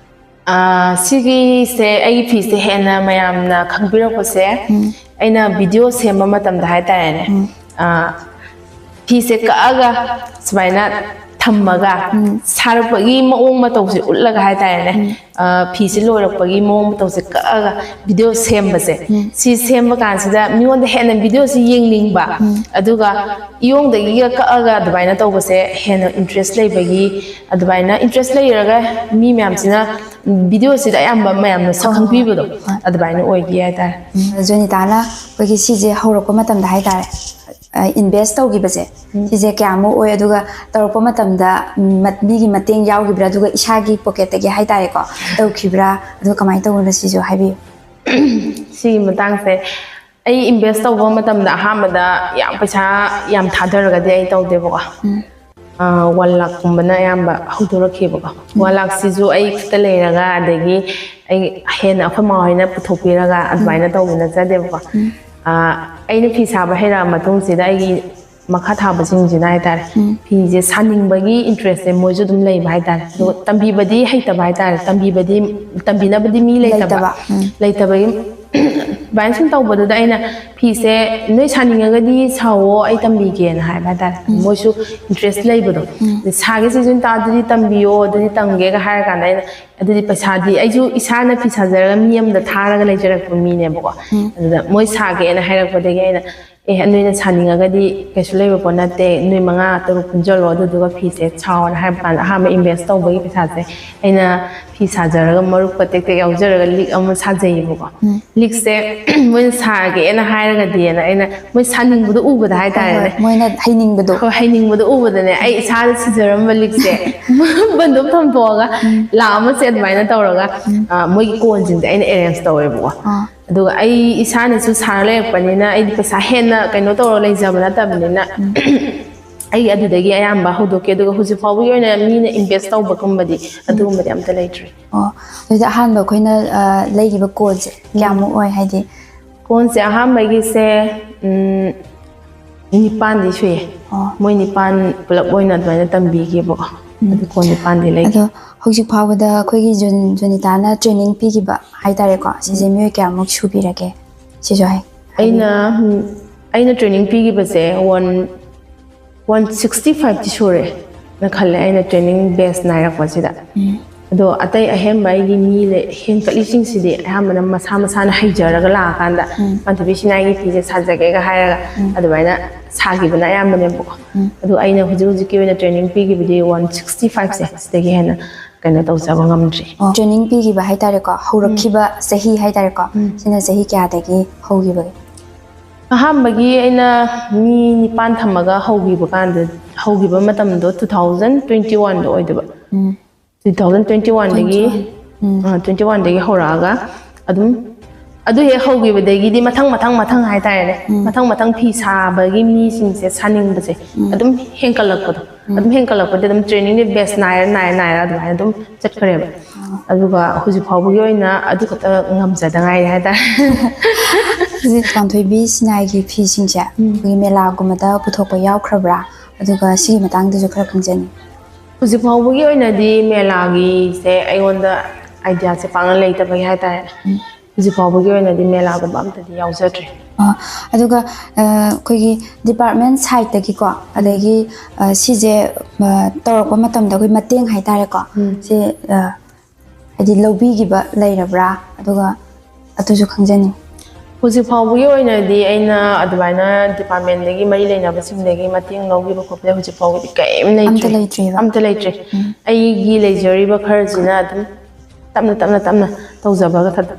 ꯑ, ꯁꯤꯒꯤꯁꯦ, ꯑꯩꯒꯤ ꯐꯤꯁꯦ ꯍꯦꯟꯅ ꯃꯌꯥꯝꯅ ꯈꯪꯕꯤꯔꯛꯄꯁꯦ, ꯎꯝ꯫ ꯑꯩꯅ ꯚꯤꯗꯤꯑꯣ ꯁꯦꯝꯕ ꯃꯇꯝꯗ ꯍꯥꯏꯇꯥꯔꯦꯅꯦ, ꯎꯝ꯫ ꯑ, ꯐꯤꯁꯦ ꯀꯛꯑꯒ ꯁꯨꯃꯥꯏꯅ ꯊꯝꯃꯒ ꯁꯥꯔꯛꯄꯒꯤ ꯃꯑꯣꯡ ꯃꯇꯧꯁꯦ ꯎꯠꯂꯒ ꯍꯥꯏꯇꯥꯔꯦꯅꯦ, ꯑ, ꯐꯤꯁꯦ ꯂꯣꯏꯔꯛꯄꯒꯤ ꯃꯑꯣꯡ ꯃꯇꯧꯁꯦ ꯀꯛꯑꯒ ꯚꯤꯗꯤꯑꯣ ꯁꯦꯝꯕꯁꯦ, ꯁꯤ ꯁꯦꯝꯕ ꯀꯥꯟꯁꯤꯗ ꯃꯤꯉꯣꯟꯗ ꯍꯦꯟꯅ ꯚꯤꯗꯤꯑꯣꯁꯤ ꯌꯦꯡꯅꯤꯡꯕ, ꯑꯗꯨꯒ ꯏꯌꯣꯡꯗꯒꯤꯒ ꯀꯛꯑꯒ ꯑꯗꯨꯃꯥꯏꯅ ꯇꯧꯕꯁꯦ ꯍꯦꯟꯅ ꯏꯟꯇꯔꯦꯁ ꯂꯩꯕꯒꯤ, ꯑꯗꯨꯃꯥꯏꯅ ꯏꯟꯇꯔꯦꯁ ꯂꯩꯔꯒ ꯃꯤ ꯃꯌꯥꯝꯁꯤꯅ ꯚꯤꯗꯤꯑꯣꯁꯤꯗ ꯑꯌꯥꯝꯕ ꯃꯌꯥꯝꯅ ꯁꯛꯈꯪꯕꯤꯕꯗꯣ ꯑꯗꯨꯃꯥꯏꯅ ꯑꯣꯏꯈꯤ ꯍꯥꯏꯇꯥꯔꯦ꯫ ꯖꯣꯅꯤꯇꯥꯅ ꯑꯩꯈꯣꯏꯒꯤ ꯁꯤꯁꯦ ꯍꯧꯔꯛꯄ ꯃꯇꯝꯗ ꯍꯥꯏꯇꯥꯔꯦ, ꯏꯟꯚꯦꯁ ꯇꯧꯈꯤꯕꯁꯦ ꯁꯤꯁꯦ ꯀꯌꯥꯃꯨꯛ ꯑꯣꯏ, ꯑꯗꯨꯒ ꯇꯧꯔꯛꯄ ꯃꯇꯝꯗ ꯃꯤꯒꯤ ꯃꯇꯦꯡ ꯌꯥꯎꯈꯤꯕ꯭ꯔꯥ, ꯑꯗꯨꯒ ꯏꯁꯥꯒꯤ ꯄꯣꯀꯦꯠꯇꯒꯤ ꯍꯥꯏꯇꯥꯔꯦꯀꯣ ꯇꯧꯈꯤꯕ꯭ꯔꯥ, ꯑꯗꯨꯒ ꯀꯃꯥꯏꯅ ꯇꯧꯕꯅꯣ ꯁꯤꯁꯨ ꯍꯥꯏꯕꯤꯌꯨ꯫ ꯁꯤꯒꯤ ꯃꯇꯥꯡꯁꯦ ꯑꯩ ꯏꯟꯚꯦꯁ ꯇꯧꯕ ꯃꯇꯝꯗ ꯑꯍꯥꯟꯕꯗ ꯌꯥꯝ ꯄꯩꯁꯥ ꯌꯥꯝ ꯊꯥꯗꯔꯒꯗꯤ ꯑꯩ ꯇꯧꯗꯦꯕꯀꯣ꯫ ꯋꯥꯟ ꯂꯥꯛꯀꯨꯝꯕꯅ ꯑꯌꯥꯝꯕ ꯍꯧꯗꯣꯔꯛꯈꯤꯕꯀꯣ꯫ ꯋꯥꯟ ꯂꯥꯛꯁꯤꯁꯨ ꯑꯩ ꯈꯛꯇ ꯂꯩꯔꯒ, ꯑꯗꯒꯤ ꯑꯩ ꯍꯦꯟꯅ ꯑꯩꯈꯣꯏ ꯃꯥ ꯍꯣꯏꯅ ꯄꯨꯊꯣꯛꯄꯤꯔꯒ ꯑꯗꯨꯃꯥꯏꯅ ꯇꯧꯕ ꯅꯠꯆꯗꯦꯕꯀꯣ꯫ ꯑꯩꯅ ꯐꯤ ꯁꯥꯕ ꯍꯩꯔꯛꯑ ꯃꯇꯨꯡꯁꯤꯗ ꯑꯩꯒꯤ ꯃꯈꯥ ꯊꯥꯕꯁꯤꯡꯁꯤꯅ ꯍꯥꯏꯇꯥꯔꯦ, ꯐꯤꯁꯦ ꯁꯥꯅꯤꯡꯕꯒꯤ ꯏꯟꯇꯔꯦꯁꯁꯦ ꯃꯣꯏꯁꯨ ꯑꯗꯨꯝ ꯂꯩꯕ ꯍꯥꯏꯇꯥꯔꯦ꯫ ꯑꯗꯨꯒ ꯇꯝꯕꯤꯕꯗꯤ ꯍꯩꯇꯕ ꯍꯥꯏꯇꯥꯔꯦ, ꯇꯝꯕꯤꯕꯗꯤ, ꯇꯝꯕꯤꯅꯕꯗꯤ ꯃꯤ ꯂꯩꯇꯕ꯫ ꯂꯩꯇꯕ, ꯎꯝ꯫ ꯂꯩꯇꯕꯒꯤ ꯑꯗꯨꯃꯥꯏꯅ ꯁꯨꯝ ꯇꯧꯕꯗꯨꯗ ꯑꯩꯅ ꯐꯤꯁꯦ ꯅꯣꯏ ꯁꯥꯅꯤꯡꯉꯒꯗꯤ ꯁꯥꯎꯋꯣ, ꯑꯩ ꯇꯝꯕꯤꯒꯦꯅ ꯍꯥꯏꯕ ꯍꯥꯏꯇꯥꯔꯦ꯫ ꯃꯣꯏꯁꯨ ꯏꯟꯇꯔꯦꯁ ꯂꯩꯕꯗꯣ, "ꯁꯥꯒꯦ ꯁꯤꯁꯨ ꯇꯥ-, ꯑꯗꯨꯗꯤ ꯇꯝꯕꯤꯌꯣ, ꯑꯗꯨꯗꯤ ꯇꯝꯒꯦꯒ" ꯍꯥꯏꯔ ꯀꯥꯟꯗ ꯑꯩꯅ, "ꯑꯗꯨꯗꯤ ꯄꯩꯁꯥꯗꯤ ꯑꯩꯁꯨ ꯏꯁꯥꯅ ꯐꯤ ꯁꯥꯖꯔꯒ ꯃꯤ ꯑꯃꯗ ꯊꯥꯔꯒ ꯂꯩꯖꯔꯛꯄ ꯃꯤꯅꯦꯕꯀꯣ꯫ ꯑꯗꯨꯗ ꯃꯣꯏ ꯁꯥꯒꯦꯅ ꯍꯥꯏꯔꯛꯄꯗꯒꯤ ꯑꯩꯅ, 'ꯑꯦ, ꯅꯣꯏꯅ ꯁꯥꯅꯤꯡꯉꯒꯗꯤ ꯀꯩꯁꯨ ꯂꯩꯕ ꯄꯣꯠ ꯅꯠꯇꯦ, ꯅꯣꯏ ꯃꯉꯥ ꯇꯔꯨꯛ ꯄꯨꯟꯁꯤꯜꯂꯣ, ꯑꯗꯨꯗꯨꯒ ꯐꯤꯁꯦ ꯁꯥꯎꯑꯣꯅ' ꯍꯥꯏꯕ ꯀꯥꯟꯗ ꯑꯍꯥꯟꯕ ꯏꯟꯚꯦꯁ ꯇꯧꯕꯒꯤ ꯄꯩꯁꯥꯁꯦ ꯑꯩꯅ ꯐꯤ ꯁꯥꯖꯔꯒ ꯃꯔꯨꯞꯀ ꯇꯦꯛ ꯇꯦꯛ ꯌꯥꯎꯖꯔꯒ ꯂꯤꯛ ꯑꯃ ꯁꯥꯖꯩꯌꯦꯕꯀꯣ꯫ ꯂꯤꯛꯁꯦ ꯃꯣꯏꯅ ꯁꯥꯒꯦꯅ ꯍꯥꯏꯔꯒꯗꯤꯅ ꯑꯩꯅ ꯃꯣꯏ ꯁꯥꯅꯤꯡꯕꯗꯣ ꯎꯕꯗ ꯍꯥꯏꯇꯥꯔꯦꯅꯦ꯫ ꯍꯣꯏ, ꯃꯣꯏꯅ ꯍꯩꯅꯤꯡꯕꯗꯣ꯫ ꯍꯣꯏ, ꯍꯩꯅꯤꯡꯕꯗꯣ ꯎꯕꯗꯅꯦ ꯑꯩ ꯏꯁꯥꯗ ꯁꯤꯖꯔꯝꯕ ꯂꯤꯛꯁꯦ ꯕꯟꯗꯨꯞ ꯊꯝꯊꯣꯛꯑꯒ ꯂꯥꯛ ꯑꯃꯁꯦ ꯑꯗꯨꯃꯥꯏꯅ ꯇꯧꯔꯒ, ꯑ, ꯃꯣꯏꯒꯤ ꯀꯣꯟꯁꯤꯡꯁꯦ ꯑꯩꯅ ꯑꯦꯔꯦꯟꯖ ꯇꯧꯋꯦꯕꯀꯣ꯫ ꯑꯥ꯫ ꯑꯗꯨꯒ ꯑꯩ ꯏꯁꯥꯅꯁꯨ ꯁꯥꯔ ꯂꯩꯔꯛꯄꯅꯤꯅ ꯑꯩꯗꯤ ꯄꯩꯁꯥ ꯍꯦꯟꯅ ꯀꯩꯅꯣ ꯇꯧꯔ ꯂꯩꯖꯕ ꯅꯠꯇꯕꯅꯤꯅ ꯑꯩ ꯑꯗꯨꯗꯒꯤ ꯑꯌꯥꯝꯕ ꯍꯧꯗꯣꯛꯀꯦ꯫ ꯑꯗꯨꯒ ꯍꯧꯖꯤꯛ ꯐꯥꯎꯕꯒꯤ ꯑꯣꯏꯅ ꯃꯤꯅ ꯏꯟꯚꯦꯁ ꯇꯧꯕꯒꯨꯝꯕꯗꯤ ꯑꯗꯨꯒꯨꯝꯕꯗꯤ ꯑꯝꯇ ꯂꯩꯇ꯭ꯔꯤ꯫ ꯑꯣ, ꯑꯗꯨꯗꯤ ꯑꯍꯥꯟꯕ ꯑꯩꯈꯣꯏꯅ, ꯑ, ꯂꯩꯈꯤꯕ ꯀꯣꯟꯁꯦ ꯀꯌꯥꯃꯨꯛ ꯑꯣꯏ? ꯍꯥꯏꯗꯤ ꯀꯣꯟꯁꯦ ꯑꯍꯥꯟꯕꯒꯤꯁꯦ, ꯎꯝ, ꯅꯤꯄꯥꯟꯗꯤ ꯁꯨꯏꯌꯦ꯫ ꯑꯣ꯫ ꯃꯣꯏ ꯅꯤꯄꯥꯟ ꯄꯨꯂꯞ ꯑꯣꯏꯅ ꯑꯗꯨꯃꯥꯏꯅ ꯇꯝꯕꯤꯒꯦꯕꯀꯣ꯫ ꯑꯗꯨ ꯀꯣꯟ ꯅꯤꯄꯥꯟꯗꯤ ꯂꯩꯒꯦ꯫ ꯑꯗꯣ ꯍꯧꯖꯤꯛ ꯐꯥꯎꯕꯗ ꯑꯩꯈꯣꯏꯒꯤ ꯖꯣꯟ-, ꯖꯣꯅꯤꯇꯥꯅ ꯇ꯭ꯔꯦꯅꯤꯡ ꯄꯤꯈꯤꯕ ꯍꯥꯏꯇꯥꯔꯦꯀꯣ, ꯁꯤꯁꯦ ꯃꯤꯑꯣꯏ ꯀꯌꯥꯃꯨꯛ ꯁꯨꯕꯤꯔꯒꯦ? ꯁꯤꯁꯨ ꯍꯥꯏ꯫ ꯑꯩꯅ, ꯎꯝ, ꯑꯩꯅ ꯇ꯭ꯔꯦꯅꯤꯡ ꯄꯤꯈꯤꯕꯁꯦ ꯋꯥꯟ, ꯋꯥꯟ ꯁꯤꯛꯁꯇꯤ ꯐꯥꯏꯚꯇꯤ ꯁꯨꯔꯦ꯫ ꯅ ꯈꯜꯂꯦ ꯑꯩꯅ training batch ꯅꯥꯏꯔꯛꯄꯁꯤꯗ꯫ ꯑꯗꯣ ꯑꯇꯩ ꯑꯍꯦꯟꯕ ꯑꯩꯒꯤ ꯃꯤ ꯂꯩ ꯍꯦꯟꯀꯠꯂꯤꯁꯤꯡꯁꯤꯗꯤ ꯑꯌꯥꯝꯕꯅ ꯃꯁꯥ ꯃꯁꯥꯅ ꯍꯩꯖꯔꯒ ꯂꯥꯛꯑꯀꯥꯟꯗ ꯃꯥꯟꯊꯣꯏꯕꯤ ꯁꯤꯅꯥꯏꯒꯤ ꯐꯤꯁꯦ ꯁꯥꯖꯒꯦꯒ ꯍꯥꯏꯔꯒ ꯑꯗꯨꯃꯥꯏꯅ ꯁꯥꯈꯤꯕꯅ ꯑꯌꯥꯝꯕꯅꯦꯕꯀꯣ꯫ ꯑꯗꯣ ꯑꯩꯅ ꯍꯧꯖꯤꯛ ꯍꯧꯖꯤꯛꯀꯤ ꯑꯣꯏꯅ training ꯄꯤꯈꯤꯕꯗꯤ one sixty five ꯁꯦ, ꯁꯤꯗꯒꯤ ꯍꯦꯟꯅ ꯀꯩꯅꯣ ꯇꯧꯖꯕ ꯉꯝꯗ꯭ꯔꯤ꯫ ꯑꯣ, training ꯄꯤꯈꯤꯕ ꯍꯥꯏꯇꯥꯔꯦꯀꯣ, ꯍꯧꯔꯛꯈꯤꯕ ꯆꯍꯤ ꯍꯥꯏꯇꯥꯔꯦꯀꯣ, ꯁꯤꯅ ꯆꯍꯤ ꯀꯌꯥꯗꯒꯤ ꯍꯧꯈꯤꯕꯒꯦ? ꯑꯍꯥꯟꯕꯒꯤ ꯑꯩꯅ ꯃꯤ ꯅꯤꯄꯥꯟ ꯊꯝꯃꯒ ꯍꯧꯈꯤꯕ ꯀꯥꯟꯗ, ꯍꯧꯈꯤꯕ ꯃꯇꯝꯗꯣ two thousand twenty one ꯗ ꯑꯣꯏꯗꯣꯏꯕ꯫ Two thousand twenty one ꯗꯒꯤ, twenty one ꯗꯒꯤ ꯍꯧꯔꯛꯑꯒ ꯑꯗꯨꯝ ꯑꯗꯨ ꯍꯦꯛ ꯍꯧꯈꯤꯕꯗꯒꯤꯗꯤ ꯃꯊꯪ ꯃꯊꯪ ꯃꯊꯪ ꯍꯥꯏꯇꯥꯔꯦꯅꯦ, ꯃꯊꯪ ꯃꯊꯪ ꯐꯤ ꯁꯥꯕꯒꯤ ꯃꯤꯁꯤꯡꯁꯦ, ꯁꯥꯅꯤꯡꯕꯁꯦ ꯑꯗꯨꯝ ꯍꯦꯟꯀꯠꯂꯛꯄꯗꯣ, ꯑꯗꯨꯝ ꯍꯦꯟꯀꯠꯂꯛꯄꯗ ꯑꯗꯨꯝ training ꯗꯤ batch ꯅꯥꯏꯔ ꯅꯥꯏꯔ ꯅꯥꯏꯔ ꯑꯗꯨꯃꯥꯏꯅ ꯑꯗꯨꯝ ꯆꯠꯈ꯭ꯔꯦꯕ꯫ ꯑꯗꯨꯒ ꯍꯧꯖꯤꯛ ꯐꯥꯎꯕꯒꯤ ꯑꯣꯏꯅ ꯑꯗꯨ ꯈꯛꯇ ꯉꯝꯖꯗ ꯉꯥꯏꯔꯤ ꯍꯥꯏꯇꯥꯔꯦ꯫ ꯍꯧꯖꯤꯛ ꯄꯥꯟꯊꯣꯏꯕꯤ ꯁꯤꯅꯥꯏꯒꯤ ꯐꯤꯁꯤꯡꯁꯦ ꯑꯩꯈꯣꯏꯒꯤ ꯃꯦꯂꯥꯒꯨꯝꯕꯗ ꯄꯨꯊꯣꯛꯄ ꯌꯥꯎꯈ꯭ꯔꯕ꯭ꯔꯥ? ꯑꯗꯨꯒ ꯁꯤꯒꯤ ꯃꯇꯥꯡꯗꯁꯨ ꯈꯔ ꯈꯪꯖꯅꯤꯡꯉꯤ꯫ ꯍꯧꯖꯤꯛ ꯐꯥꯎꯕꯒꯤ ꯑꯣꯏꯅꯗꯤ ꯃꯦꯂꯥꯒꯤꯁꯦ ꯑꯩꯉꯣꯟꯗ idea ꯁꯦ ꯄꯥꯛꯅ ꯂꯩꯇꯕꯒꯤ ꯍꯥꯏꯇꯥꯔꯦ꯫ ꯍꯧꯖꯤꯛ ꯐꯥꯎꯕꯒꯤ ꯑꯣꯏꯅꯗꯤ ꯃꯦꯂꯥꯒꯨꯝꯕ ꯑꯝꯇꯗꯤ ꯌꯥꯎꯖꯗ꯭ꯔꯤ꯫ ꯑ, ꯑꯗꯨꯒ ꯑ, ꯑꯩꯈꯣꯏꯒꯤ department side ꯇꯒꯤꯀꯣ, ꯑꯗꯒꯤ ꯑ, ꯁꯤꯁꯦ ꯑ, ꯇꯧꯔꯛꯄ ꯃꯇꯝꯗ ꯑꯩꯈꯣꯏ ꯃꯇꯦꯡ ꯍꯥꯏꯇꯥꯔꯦꯀꯣ, ꯁꯤ ꯑ, ꯍꯥꯏꯗꯤ ꯂꯧꯕꯤꯈꯤꯕ ꯂꯩꯔꯕ꯭ꯔꯥ? ꯑꯗꯨꯒ ꯑꯗꯨꯁꯨ ꯈꯪꯖꯅꯤꯡꯉꯤ꯫ ꯍꯧꯖꯤꯛ ꯐꯥꯎꯕꯒꯤ ꯑꯣꯏꯅꯗꯤ ꯑꯩꯅ ꯑꯗꯨꯃꯥꯏꯅ department ꯇꯒꯤ ꯃꯔꯤ ꯂꯩꯅꯕꯁꯤꯡꯗꯒꯤ ꯃꯇꯦꯡ ꯂꯧꯈꯤꯕ ꯈꯣꯠꯄ ꯍꯧꯖꯤꯛ ꯐꯥꯎꯕꯗꯤ ꯀꯔꯤꯝ ꯑꯝꯇ ꯂꯩꯇ꯭ꯔꯤ꯫ ꯂꯩꯇ꯭ꯔꯤꯕ? ꯑꯝꯇ ꯂꯩꯇ꯭ꯔꯤ꯫ ꯑꯩꯒꯤ ꯂꯩꯖꯔꯤꯕ ꯈꯔꯁꯤꯅ ꯑꯗꯨꯝ ꯇꯞꯅ ꯇꯞꯅ ꯇꯞꯅ ꯇꯧꯖꯕ ꯈꯛꯇ,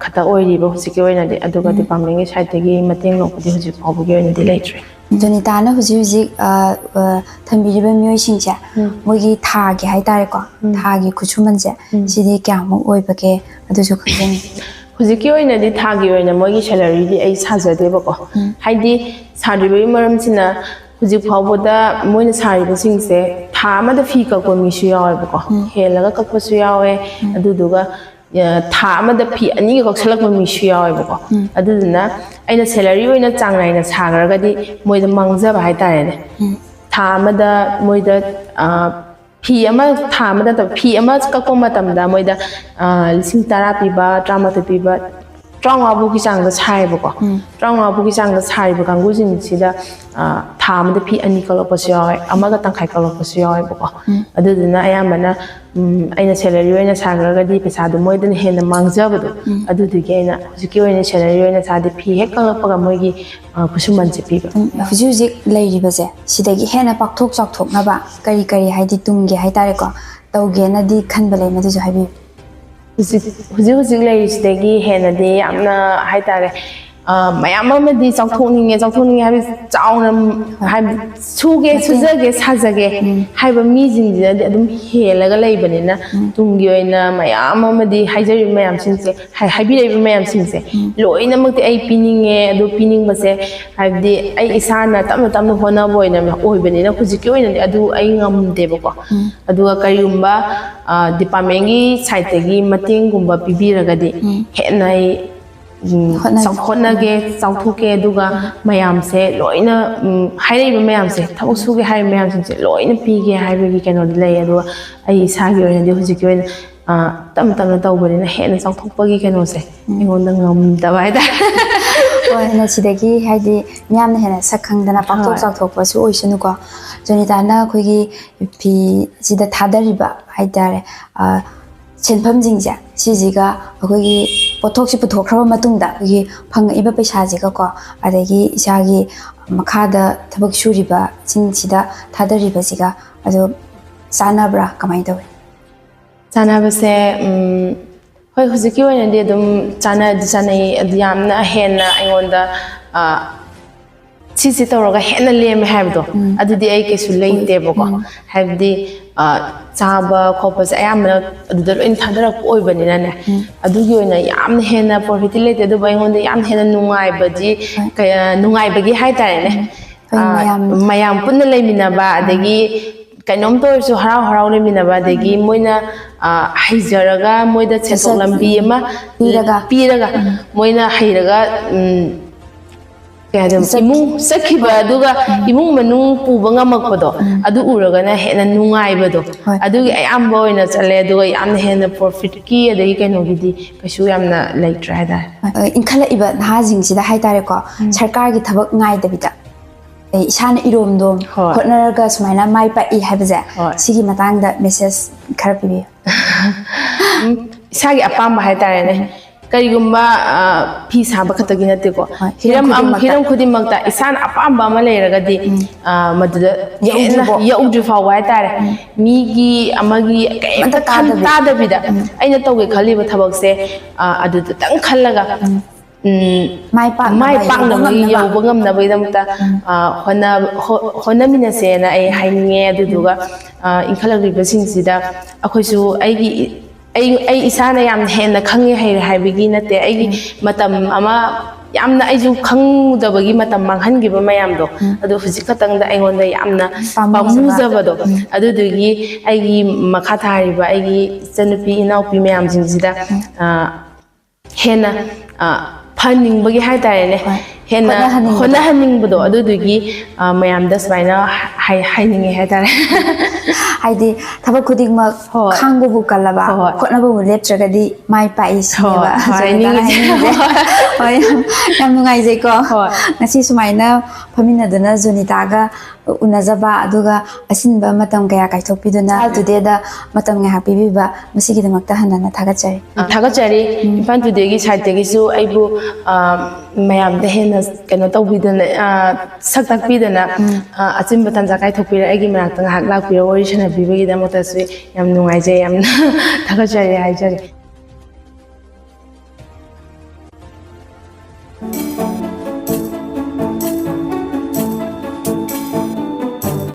ꯈꯛꯇ ꯑꯣꯏꯔꯤꯕ ꯍꯧꯖꯤꯛꯀꯤ ꯑꯣꯏꯅꯗꯤ꯫ ꯑꯗꯨꯒ department ꯀꯤ side ꯇꯒꯤ ꯃꯇꯦꯡ ꯂꯧꯕꯗꯤ ꯍꯧꯖꯤꯛ ꯐꯥꯎꯕꯒꯤ ꯑꯣꯏꯅꯗꯤ ꯂꯩꯇ꯭ꯔꯤ꯫ ꯖꯣꯅꯤꯇꯥꯅ ꯍꯧꯖꯤꯛ ꯍꯧꯖꯤꯛ ꯑ, ꯑ, ꯊꯝꯕꯤꯔꯤꯕ ꯃꯤꯑꯣꯏꯁꯤꯡꯁꯦ, ꯃꯣꯏꯒꯤ ꯊꯥꯒꯤ ꯍꯥꯏꯇꯥꯔꯦꯀꯣ, ꯊꯥꯒꯤ ꯈꯨꯠꯁꯨꯃꯟꯁꯦ ꯁꯤꯗꯤ ꯀꯌꯥꯃꯨꯛ ꯑꯣꯏꯕꯒꯦ? ꯑꯗꯨꯁꯨ ꯈꯪꯖꯅꯤꯡꯉꯤ꯫ ꯍꯧꯖꯤꯛꯀꯤ ꯑꯣꯏꯅꯗꯤ ꯊꯥꯒꯤ ꯑꯣꯏꯅ ꯃꯣꯏꯒꯤ salary ꯗꯤ ꯑꯩ ꯁꯥꯖꯗꯦꯕꯀꯣ꯫ ꯍꯥꯏꯗꯤ ꯁꯥꯗ꯭ꯔꯤꯕꯒꯤ ꯃꯔꯝꯁꯤꯅ ꯍꯧꯖꯤꯛ ꯐꯥꯎꯕꯗ ꯃꯣꯏꯅ ꯁꯥꯔꯤꯕꯁꯤꯡꯁꯦ ꯊꯥ ꯑꯃꯗ ꯐꯤ ꯀꯛꯄ ꯃꯤꯁꯨ ꯌꯥꯎꯋꯦꯕꯀꯣ, ꯍꯦꯜꯂꯒ ꯀꯛꯄꯁꯨ ꯌꯥꯎꯋꯦ꯫ ꯑꯗꯨꯗꯨꯒ ꯑ, ꯊꯥ ꯑꯃꯗ ꯐꯤ ꯑꯅꯤꯒ ꯀꯛꯁꯜꯂꯛꯄ ꯃꯤꯁꯨ ꯌꯥꯎꯋꯦꯕꯀꯣ꯫ ꯑꯗꯨꯗꯨꯅ ꯑꯩꯅ salary ꯑꯣꯏꯅ ꯆꯥꯡ ꯅꯥꯏꯅ ꯁꯥꯈ꯭ꯔꯒꯗꯤ ꯃꯣꯏꯗ ꯃꯥꯡꯖꯕ ꯍꯥꯏꯇꯥꯔꯦꯅꯦ꯫ ꯊꯥ ꯑꯃꯗ ꯃꯣꯏꯗ ꯑ, ꯐꯤ ꯑꯃ, ꯊꯥ ꯑꯃꯗ ꯅꯠꯇꯕ, ꯐꯤ ꯑꯃ ꯀꯛꯄ ꯃꯇꯝꯗ ꯃꯣꯏꯗ ꯑ, ꯂꯤꯁꯤꯡ ꯇꯔꯥ ꯄꯤꯕ, ꯇꯔꯥꯃꯥꯊꯣꯏ ꯄꯤꯕ, ꯇꯔꯥꯃꯉꯥ ꯐꯥꯎꯒꯤ ꯆꯥꯡꯗ ꯁꯥꯏꯌꯦꯕꯀꯣ꯫ ꯇꯔꯥꯃꯉꯥ ꯐꯥꯎꯒꯤ ꯆꯥꯡꯗ ꯁꯥꯔꯤꯕ ꯀꯥꯡꯕꯨꯁꯤꯡꯁꯤꯗ, ꯑ, ꯊꯥ ꯑꯃꯗ ꯐꯤ ꯑꯅꯤ ꯀꯛꯂꯛꯄꯁꯨ ꯌꯥꯎꯋꯦ, ꯑꯃꯒ ꯇꯪꯈꯥꯏ ꯀꯛꯂꯛꯄꯁꯨ ꯌꯥꯎꯋꯦꯕꯀꯣ꯫ ꯑꯗꯨꯗꯨꯅ ꯑꯌꯥꯝꯕꯅ, ꯎꯝ, ꯑꯩꯅ salary ꯑꯣꯏꯅ ꯁꯥꯈ꯭ꯔꯒꯗꯤ ꯄꯩꯁꯥꯗꯣ ꯃꯣꯏꯗꯅ ꯍꯦꯟꯅ ꯃꯥꯡꯖꯕꯗꯣ, ꯑꯗꯨꯗꯨꯒꯤ ꯑꯩꯅ ꯍꯧꯖꯤꯛꯀꯤ ꯑꯣꯏꯅ salary ꯑꯣꯏꯅ ꯁꯥꯗꯦ, ꯐꯤ ꯍꯦꯛ ꯀꯛꯂꯛꯄꯒ ꯃꯣꯏꯒꯤ, ꯑ, ꯈꯨꯠꯁꯨꯃꯟꯁꯦ ꯄꯤꯕ꯫ ꯎꯝ, ꯍꯧꯖꯤꯛ ꯍꯧꯖꯤꯛ ꯂꯩꯔꯤꯕꯁꯦ ꯁꯤꯗꯒꯤ ꯍꯦꯟꯅ ꯄꯥꯛꯊꯣꯛ ꯆꯥꯎꯊꯣꯛꯅꯕ ꯀꯔꯤ ꯀꯔꯤ, ꯍꯥꯏꯗꯤ ꯇꯨꯡꯒꯤ ꯍꯥꯏꯇꯥꯔꯦꯀꯣ, ꯇꯧꯒꯦꯅꯗꯤ ꯈꯟꯕ ꯂꯩ, ꯃꯗꯨꯁꯨ ꯍꯥꯏꯕꯤꯌꯨ꯫ ꯍꯧꯖꯤꯛ ꯍꯧꯖꯤꯛ ꯍꯧꯖꯤꯛ ꯂꯩꯔꯤꯁꯤꯗꯒꯤ ꯍꯦꯟꯅꯗꯤ ꯌꯥꯝꯅ ꯍꯥꯏꯇꯥꯔꯦ, ꯑ, ꯃꯌꯥꯝ ꯑꯃꯗꯤ ꯆꯥꯎꯊꯣꯛꯅꯤꯡꯉꯦ, ꯆꯥꯎꯊꯣꯛꯅꯤꯡꯉꯦ ꯍꯥꯏꯕꯗꯤ ꯆꯥꯎꯅ, ꯍꯥꯏꯕꯗꯤ ꯁꯨꯒꯦ, ꯁꯨꯖꯒꯦ, ꯁꯥꯖꯒꯦ ꯍꯥꯏꯕ ꯃꯤꯁꯤꯡꯁꯤꯅꯗꯤ ꯑꯗꯨꯝ ꯍꯦꯜꯂꯒ ꯂꯩꯕꯅꯤꯅ, ꯇꯨꯡꯒꯤ ꯑꯣꯏꯅ ꯃꯌꯥꯝ ꯑꯃꯗꯤ ꯍꯥꯏꯖꯔꯤꯕ ꯃꯌꯥꯝꯁꯤꯡꯁꯦ, ꯍꯥꯏ-, ꯍꯥꯏꯕꯤꯔꯛꯏꯕ ꯃꯌꯥꯝꯁꯤꯡꯁꯦ ꯂꯣꯏꯅꯃꯛꯇꯤ ꯑꯩ ꯄꯤꯅꯤꯡꯉꯦ꯫ ꯑꯗꯨ ꯄꯤꯅꯤꯡꯕꯁꯦ ꯍꯥꯏꯕꯗꯤ ꯑꯩ ꯏꯁꯥꯅ ꯇꯞꯅ ꯇꯞꯅ ꯍꯣꯠꯅꯕ ꯑꯣꯏꯅ, ꯑꯣꯏꯕꯅꯤꯅ ꯍꯧꯖꯤꯛꯀꯤ ꯑꯣꯏꯅꯗꯤ ꯑꯗꯨ ꯑꯩ ꯉꯝꯗꯦꯕꯀꯣ꯫ ꯑꯗꯨꯒ ꯀꯔꯤꯒꯨꯝꯕ, ꯑ, departmentꯀꯤ sideꯇꯒꯤ ꯃꯇꯦꯡꯒꯨꯝꯕ ꯄꯤꯕꯤꯔꯒꯗꯤ ꯍꯦꯟꯅ ꯑꯩ, ꯎꯝ, ꯍꯣꯠꯅꯒꯦ꯫ ꯆꯥꯎ-, ꯍꯣꯠꯅꯒꯦ, ꯆꯥꯎꯊꯣꯛꯀꯦ, ꯑꯗꯨꯒ ꯃꯌꯥꯝꯁꯦ ꯂꯣꯏꯅ, ꯎꯝ, ꯍꯥꯏꯔꯛꯏꯕ ꯃꯌꯥꯝꯁꯦ, ꯊꯕꯛ ꯁꯨꯒꯦ ꯍꯥꯏꯔꯤꯕ ꯃꯌꯥꯝꯁꯤꯡꯁꯦ ꯂꯣꯏꯅ ꯄꯤꯒꯦ ꯍꯥꯏꯕꯒꯤ ꯀꯩꯅꯣꯗꯤ ꯂꯩ꯫ ꯑꯗꯨꯒ ꯑꯩ ꯏꯁꯥꯒꯤ ꯑꯣꯏꯅꯗꯤ ꯍꯧꯖꯤꯛꯀꯤ ꯑꯣꯏꯅ, ꯑ, ꯇꯞꯅ ꯇꯞꯅ ꯇꯧꯕꯅꯤꯅ ꯍꯦꯟꯅ ꯆꯥꯎꯊꯣꯛꯄꯒꯤ ꯀꯩꯅꯣꯁꯦ ꯑꯩꯉꯣꯟꯗ ꯉꯝꯗꯕ ꯍꯥꯏꯇꯥꯔꯦ꯫ ꯍꯣꯏ, ꯍꯦꯟꯅ ꯁꯤꯗꯒꯤ ꯍꯥꯏꯗꯤ ꯃꯤꯌꯥꯝꯅ ꯍꯦꯟꯅ ꯁꯛ ꯈꯪꯗꯅ ꯄꯥꯛꯊꯣꯛ ꯍꯣꯏ꯫ ꯆꯥꯎꯊꯣꯛꯄꯁꯨ ꯑꯣꯏꯁꯅꯨꯀꯣ꯫ ꯖꯣꯅꯤꯇꯥꯅ ꯑꯩꯈꯣꯏꯒꯤ ꯐꯤꯁꯤꯗ ꯊꯥꯗꯔꯤꯕ ꯍꯥꯏꯇꯥꯔꯦ, ꯑ, ꯁꯦꯟꯐꯝꯁꯤꯡꯁꯦ ꯁꯤꯁꯤꯒ ꯑꯩꯈꯣꯏꯒꯤ ꯄꯣꯠꯊꯣꯛꯁꯤ ꯄꯨꯊꯣꯛꯈ꯭ꯔꯕ ꯃꯇꯨꯡꯗ ꯑꯩꯈꯣꯏꯒꯤ ꯐꯪꯉꯛꯏꯕ ꯄꯩꯁꯥꯁꯤꯒꯀꯣ, ꯑꯗꯒꯤ ꯏꯁꯥꯒꯤ ꯃꯈꯥꯗ ꯊꯕꯛ ꯁꯨꯔꯤꯕꯁꯤꯡꯁꯤꯗ ꯊꯥꯗꯔꯤꯕꯁꯤꯒ ꯑꯗꯨ ꯆꯥꯟꯅꯕ꯭ꯔꯥ, ꯀꯃꯥꯏꯅ ꯇꯧꯏ? ꯆꯥꯟꯅꯕꯁꯦ, ꯎꯝ, ꯍꯣꯏ, ꯍꯧꯖꯤꯛꯀꯤ ꯑꯣꯏꯅꯗꯤ ꯑꯗꯨꯝ ꯆꯥꯟꯅꯗꯤ ꯆꯥꯟꯅꯩ꯫ ꯑꯗꯨ ꯌꯥꯝꯅ ꯍꯦꯟꯅ ꯑꯩꯉꯣꯟꯗ, ꯑ, ꯁꯤꯁꯦ ꯇꯧꯔꯒ ꯍꯦꯟꯅ ꯂꯦꯝꯃꯦ ꯍꯥꯏꯕꯗꯣ, ꯑꯗꯨꯗꯤ ꯑꯩ ꯀꯩꯁꯨ ꯂꯩꯇꯦꯕꯀꯣ꯫ ꯍꯥꯏꯕꯗꯤ, ꯑ, ꯆꯥꯕ ꯈꯣꯠꯄꯁꯦ ꯑꯌꯥꯝꯕꯅ ꯑꯗꯨꯗ ꯂꯣꯏꯅ ꯊꯥꯗꯔꯛꯄ ꯑꯣꯏꯕꯅꯤꯅꯅꯦ, ꯑꯗꯨꯒꯤ ꯑꯣꯏꯅ ꯌꯥꯝꯅ ꯍꯦꯟꯅ profitꯇꯤ ꯂꯩꯇꯦ꯫ ꯑꯗꯨꯕꯨ ꯑꯩꯉꯣꯟꯗ ꯌꯥꯝ ꯍꯦꯟꯅ ꯅꯨꯡꯉꯥꯏꯕꯗꯤ, ꯀꯌꯥ, ꯅꯨꯡꯉꯥꯏꯕꯒꯤ ꯍꯥꯏꯇꯥꯔꯦꯅꯦ, ꯑꯩꯈꯣꯏ ꯑ, ꯃꯌꯥꯝ ꯃꯌꯥꯝ ꯄꯨꯟꯅ ꯂꯩꯃꯤꯟꯅꯕ, ꯑꯗꯒꯤ ꯀꯩꯅꯣꯝꯇ ꯑꯣꯏꯔꯁꯨ ꯍꯔꯥꯎ ꯍꯔꯥꯎ ꯂꯩꯃꯤꯟꯅꯕ, ꯑꯗꯒꯤ ꯃꯣꯏꯅ, ꯑ, ꯍꯩꯖꯔꯒ ꯃꯣꯏꯗ ꯁꯦꯟꯊꯣꯛ ꯂꯝꯕꯤ ꯑꯃ ꯄꯤꯔꯒ꯫ ꯄꯤꯔꯒ, ꯃꯣꯏꯅ ꯍꯩꯔꯒ, ꯎꯝ, ꯀꯩ ꯍꯥꯏꯗꯣꯏꯅꯣ, ꯏꯃꯨꯡ ꯆꯠꯈꯤꯕ, ꯑꯗꯨꯒ ꯏꯃꯨꯡ ꯃꯅꯨꯡ ꯄꯨꯕ ꯉꯝꯃꯛꯄꯗꯣ, ꯑꯗꯨ ꯎꯔꯒꯅ ꯍꯦꯟꯅ ꯅꯨꯡꯉꯥꯏꯕꯗꯣ, ꯍꯣꯏ꯫ ꯑꯗꯨꯒꯤ ꯑꯌꯥꯝꯕ ꯑꯣꯏꯅ ꯆꯠꯂꯦ꯫ ꯑꯗꯨꯒ ꯌꯥꯝꯅ ꯍꯦꯟꯅ profitꯀꯤ ꯑꯗꯒꯤ ꯀꯩꯅꯣꯒꯤꯗꯤ ꯀꯩꯁꯨ ꯌꯥꯝꯅ ꯂꯩꯇ꯭ꯔꯦ ꯍꯥꯏꯇꯥꯔꯦ꯫ ꯍꯣꯏ, ꯏꯟꯈꯠꯂꯛꯏꯕ ꯅꯍꯥꯁꯤꯡꯁꯤꯗ ꯍꯥꯏꯇꯥꯔꯦꯀꯣ, ꯁꯔꯀꯥꯔꯒꯤ ꯊꯕꯛ ꯉꯥꯏꯗꯕꯤꯗ, ꯑꯦ, ꯏꯁꯥꯅ ꯏꯔꯣꯝꯗꯣꯝ ꯍꯣꯏ꯫ ꯍꯣꯠꯅꯔꯒ ꯁꯨꯃꯥꯏꯅ ꯃꯥꯏ ꯄꯥꯛꯏ ꯍꯥꯏꯕꯁꯦ, ꯍꯣꯏ꯫ ꯁꯤꯒꯤ ꯃꯇꯥꯡꯗ message ꯈꯔ ꯄꯤꯕꯤꯌꯨ꯫ ꯎꯝ, ꯏꯁꯥꯒꯤ ꯑꯄꯥꯝꯕ ꯍꯥꯏꯇꯥꯔꯦꯅꯦ꯫ ꯀꯔꯤꯒꯨꯝꯕ, ꯑ, ꯐꯤ ꯁꯥꯕ ꯈꯛꯇꯒꯤ ꯅꯠꯇꯦꯀꯣ꯫ ꯍꯣꯏ, ꯍꯤꯔꯝ ꯍꯤꯔꯝ ꯑꯝ-, ꯈꯨꯗꯤꯡꯃꯛꯇ꯫ ꯍꯤꯔꯝ ꯈꯨꯗꯤꯡꯃꯛꯇ ꯏꯁꯥꯅ ꯑꯄꯥꯝꯕ ꯑꯃ ꯂꯩꯔꯒꯗꯤ, ꯎꯝ꯫ ꯑ, ꯃꯗꯨꯗ ꯍꯦꯟꯅ ꯌꯧꯗ꯭ꯔꯤꯕꯧ꯫ ꯌꯧꯗ꯭ꯔꯤ ꯐꯥꯎꯕ ꯍꯥꯏꯇꯥꯔꯦ꯫ ꯎꯝ꯫ ꯃꯤꯒꯤ ꯑꯃꯒꯤ ꯀꯩꯝꯇ ꯑꯃꯠꯇ ꯈꯟ-, ꯇꯥꯗꯕꯤ꯫ ꯇꯥꯗꯕꯤꯗ ꯎꯝ꯫ ꯑꯩꯅ ꯇꯧꯒꯦ ꯈꯜꯂꯤꯕ ꯊꯕꯛꯁꯦ, ꯑ, ꯑꯗꯨꯗꯇꯪ ꯈꯜꯂꯒ, ꯎꯝ꯫ ꯎꯝ, ꯃꯥꯏ ꯄꯥꯛꯅꯕ ꯃꯥꯏ ꯄꯥꯛꯅꯕ ꯌꯧꯕ ꯉꯝꯅꯕ꯫ ꯌꯧꯕ ꯉꯝꯅꯕꯒꯤꯗꯃꯛꯇ, ꯎꯝ꯫ ꯑ, ꯍꯣꯠꯅ-, ꯍꯣ-, ꯍꯣꯠꯅꯃꯤꯟꯅꯁꯦꯅ ꯑꯩ ꯍꯥꯏꯅꯤꯡꯉꯦ꯫ ꯑꯗꯨꯗꯨꯒ, ꯑ, ꯏꯟꯈꯠꯂꯛꯂꯤꯕꯁꯤꯡꯁꯤꯗ ꯑꯩꯈꯣꯏꯁꯨ ꯑꯩꯒꯤ ꯏ-, ꯑꯩ, ꯑꯩ ꯏꯁꯥꯅ ꯌꯥꯝ ꯍꯦꯟꯅ ꯈꯪꯉꯦ ꯍꯩꯔꯦ ꯍꯥꯏꯕꯒꯤ ꯅꯠꯇꯦ꯫ ꯑꯩꯒꯤ ꯎꯝ꯫ ꯃꯇꯝ ꯑꯃ ꯌꯥꯝꯅ ꯑꯩꯁꯨ ꯈꯪꯉꯨꯗꯕꯒꯤ ꯃꯇꯝ ꯃꯥꯡꯍꯟꯈꯤꯕ ꯃꯌꯥꯝꯗꯣ, ꯎꯝ꯫ ꯑꯗꯣ ꯍꯧꯖꯤꯛ ꯈꯛꯇꯪꯗ ꯑꯩꯉꯣꯟꯗ ꯌꯥꯝꯅ ꯄꯥꯝꯃꯨꯖꯕ꯫ ꯄꯥꯝꯃꯨꯖꯕꯗꯣ꯫ ꯎꯝ꯫ ꯑꯗꯨꯗꯨꯒꯤ ꯑꯩꯒꯤ ꯃꯈꯥ ꯊꯥꯔꯤꯕ ꯑꯩꯒꯤ ꯏꯆꯟꯅꯨꯄꯤ ꯏꯅꯥꯎꯄꯤ ꯃꯌꯥꯝꯁꯤꯡꯁꯤꯗ, ꯎꯝ꯫ ꯑ, ꯍꯦꯟꯅ, ꯑ, ꯐꯍꯟꯅꯤꯡꯕꯒꯤ ꯍꯥꯏꯇꯥꯔꯦꯅꯦ꯫ ꯍꯣꯏ꯫ ꯍꯦꯟꯅ ꯍꯣꯠꯅꯍꯟꯅꯤꯡꯕꯗꯣ꯫ ꯍꯣꯠꯅꯍꯟꯅꯤꯡꯕꯗꯣ꯫ ꯑꯗꯨꯗꯨꯒꯤ, ꯑ, ꯃꯌꯥꯝꯗ ꯁꯨꯃꯥꯏꯅ ꯍꯥꯏ-, ꯍꯥꯏꯅꯤꯡꯉꯦ ꯍꯥꯏꯇꯥꯔꯦ꯫ ꯍꯥꯏꯗꯤ ꯊꯕꯛ ꯈꯨꯗꯤꯡꯃꯛ ꯍꯣꯏ꯫ ꯈꯥꯡꯕꯕꯨ ꯀꯜꯂꯕ, ꯍꯣꯏ, ꯍꯣꯏ꯫ ꯍꯣꯠꯅꯕꯕꯨ ꯂꯦꯞꯇ꯭ꯔꯒꯗꯤ ꯃꯥꯏ ꯄꯥꯛꯏ ꯁꯤꯅꯦꯕ ꯍꯣꯏ, ꯍꯣꯏ, ꯖꯣꯅꯤꯇꯥꯅ ꯍꯥꯏꯅꯤꯡꯉꯤꯁꯦ꯫ ꯍꯥꯏꯅꯤꯡꯉꯤꯁꯦ꯫ ꯍꯣꯏ, ꯌꯥꯝ, ꯌꯥꯝ ꯅꯨꯡꯉꯥꯏꯖꯩꯀꯣ꯫ ꯍꯣꯏ꯫ ꯉꯁꯤ ꯁꯨꯃꯥꯏꯅ ꯐꯝꯃꯤꯟꯅꯗꯨꯅ ꯖꯣꯅꯤꯇꯥꯒ ꯎꯅꯖꯕ, ꯑꯗꯨꯒ ꯑꯁꯤꯟꯕ ꯃꯇꯝ ꯀꯌꯥ ꯀꯥꯏꯊꯣꯛꯄꯤꯗꯨꯅ Today ꯗ ꯃꯇꯝ ꯉꯥꯏꯍꯥꯛ ꯄꯤꯕꯤꯕ, ꯃꯁꯤꯒꯤꯗꯃꯛꯇ ꯍꯟꯅ ꯍꯟꯅ ꯊꯥꯒꯠꯆꯔꯤ꯫ ꯊꯥꯒꯠꯆꯔꯤ꯫ ꯎꯝ꯫ ꯏꯝꯐꯥꯜ Today ꯒꯤ side ꯇꯒꯤꯁꯨ ꯑꯩꯕꯨ, ꯑ, ꯃꯌꯥꯝꯗ ꯍꯦꯟꯅ ꯀꯩꯅꯣ ꯇꯧꯕꯤꯗꯅ, ꯑ, ꯁꯛ ꯇꯥꯛꯄꯤꯗꯅ, ꯎꯝ꯫ ꯑ, ꯑꯆꯤꯟꯕ ꯇꯥꯟꯖꯥ ꯀꯥꯏꯊꯣꯛꯄꯤꯔ ꯑꯩꯒꯤ ꯃꯅꯥꯛꯇ ꯉꯥꯏꯍꯥꯛ ꯂꯥꯛꯄꯤꯔ ꯋꯥꯔꯤ ꯁꯥꯟꯅꯕꯤꯕꯒꯤꯗꯃꯛꯇꯁꯨ ꯌꯥꯝ ꯅꯨꯡꯉꯥꯏꯖꯩ, ꯌꯥꯝꯅ ꯊꯥꯒꯠꯆꯔꯤ ꯍꯥꯏꯖꯔꯤ꯫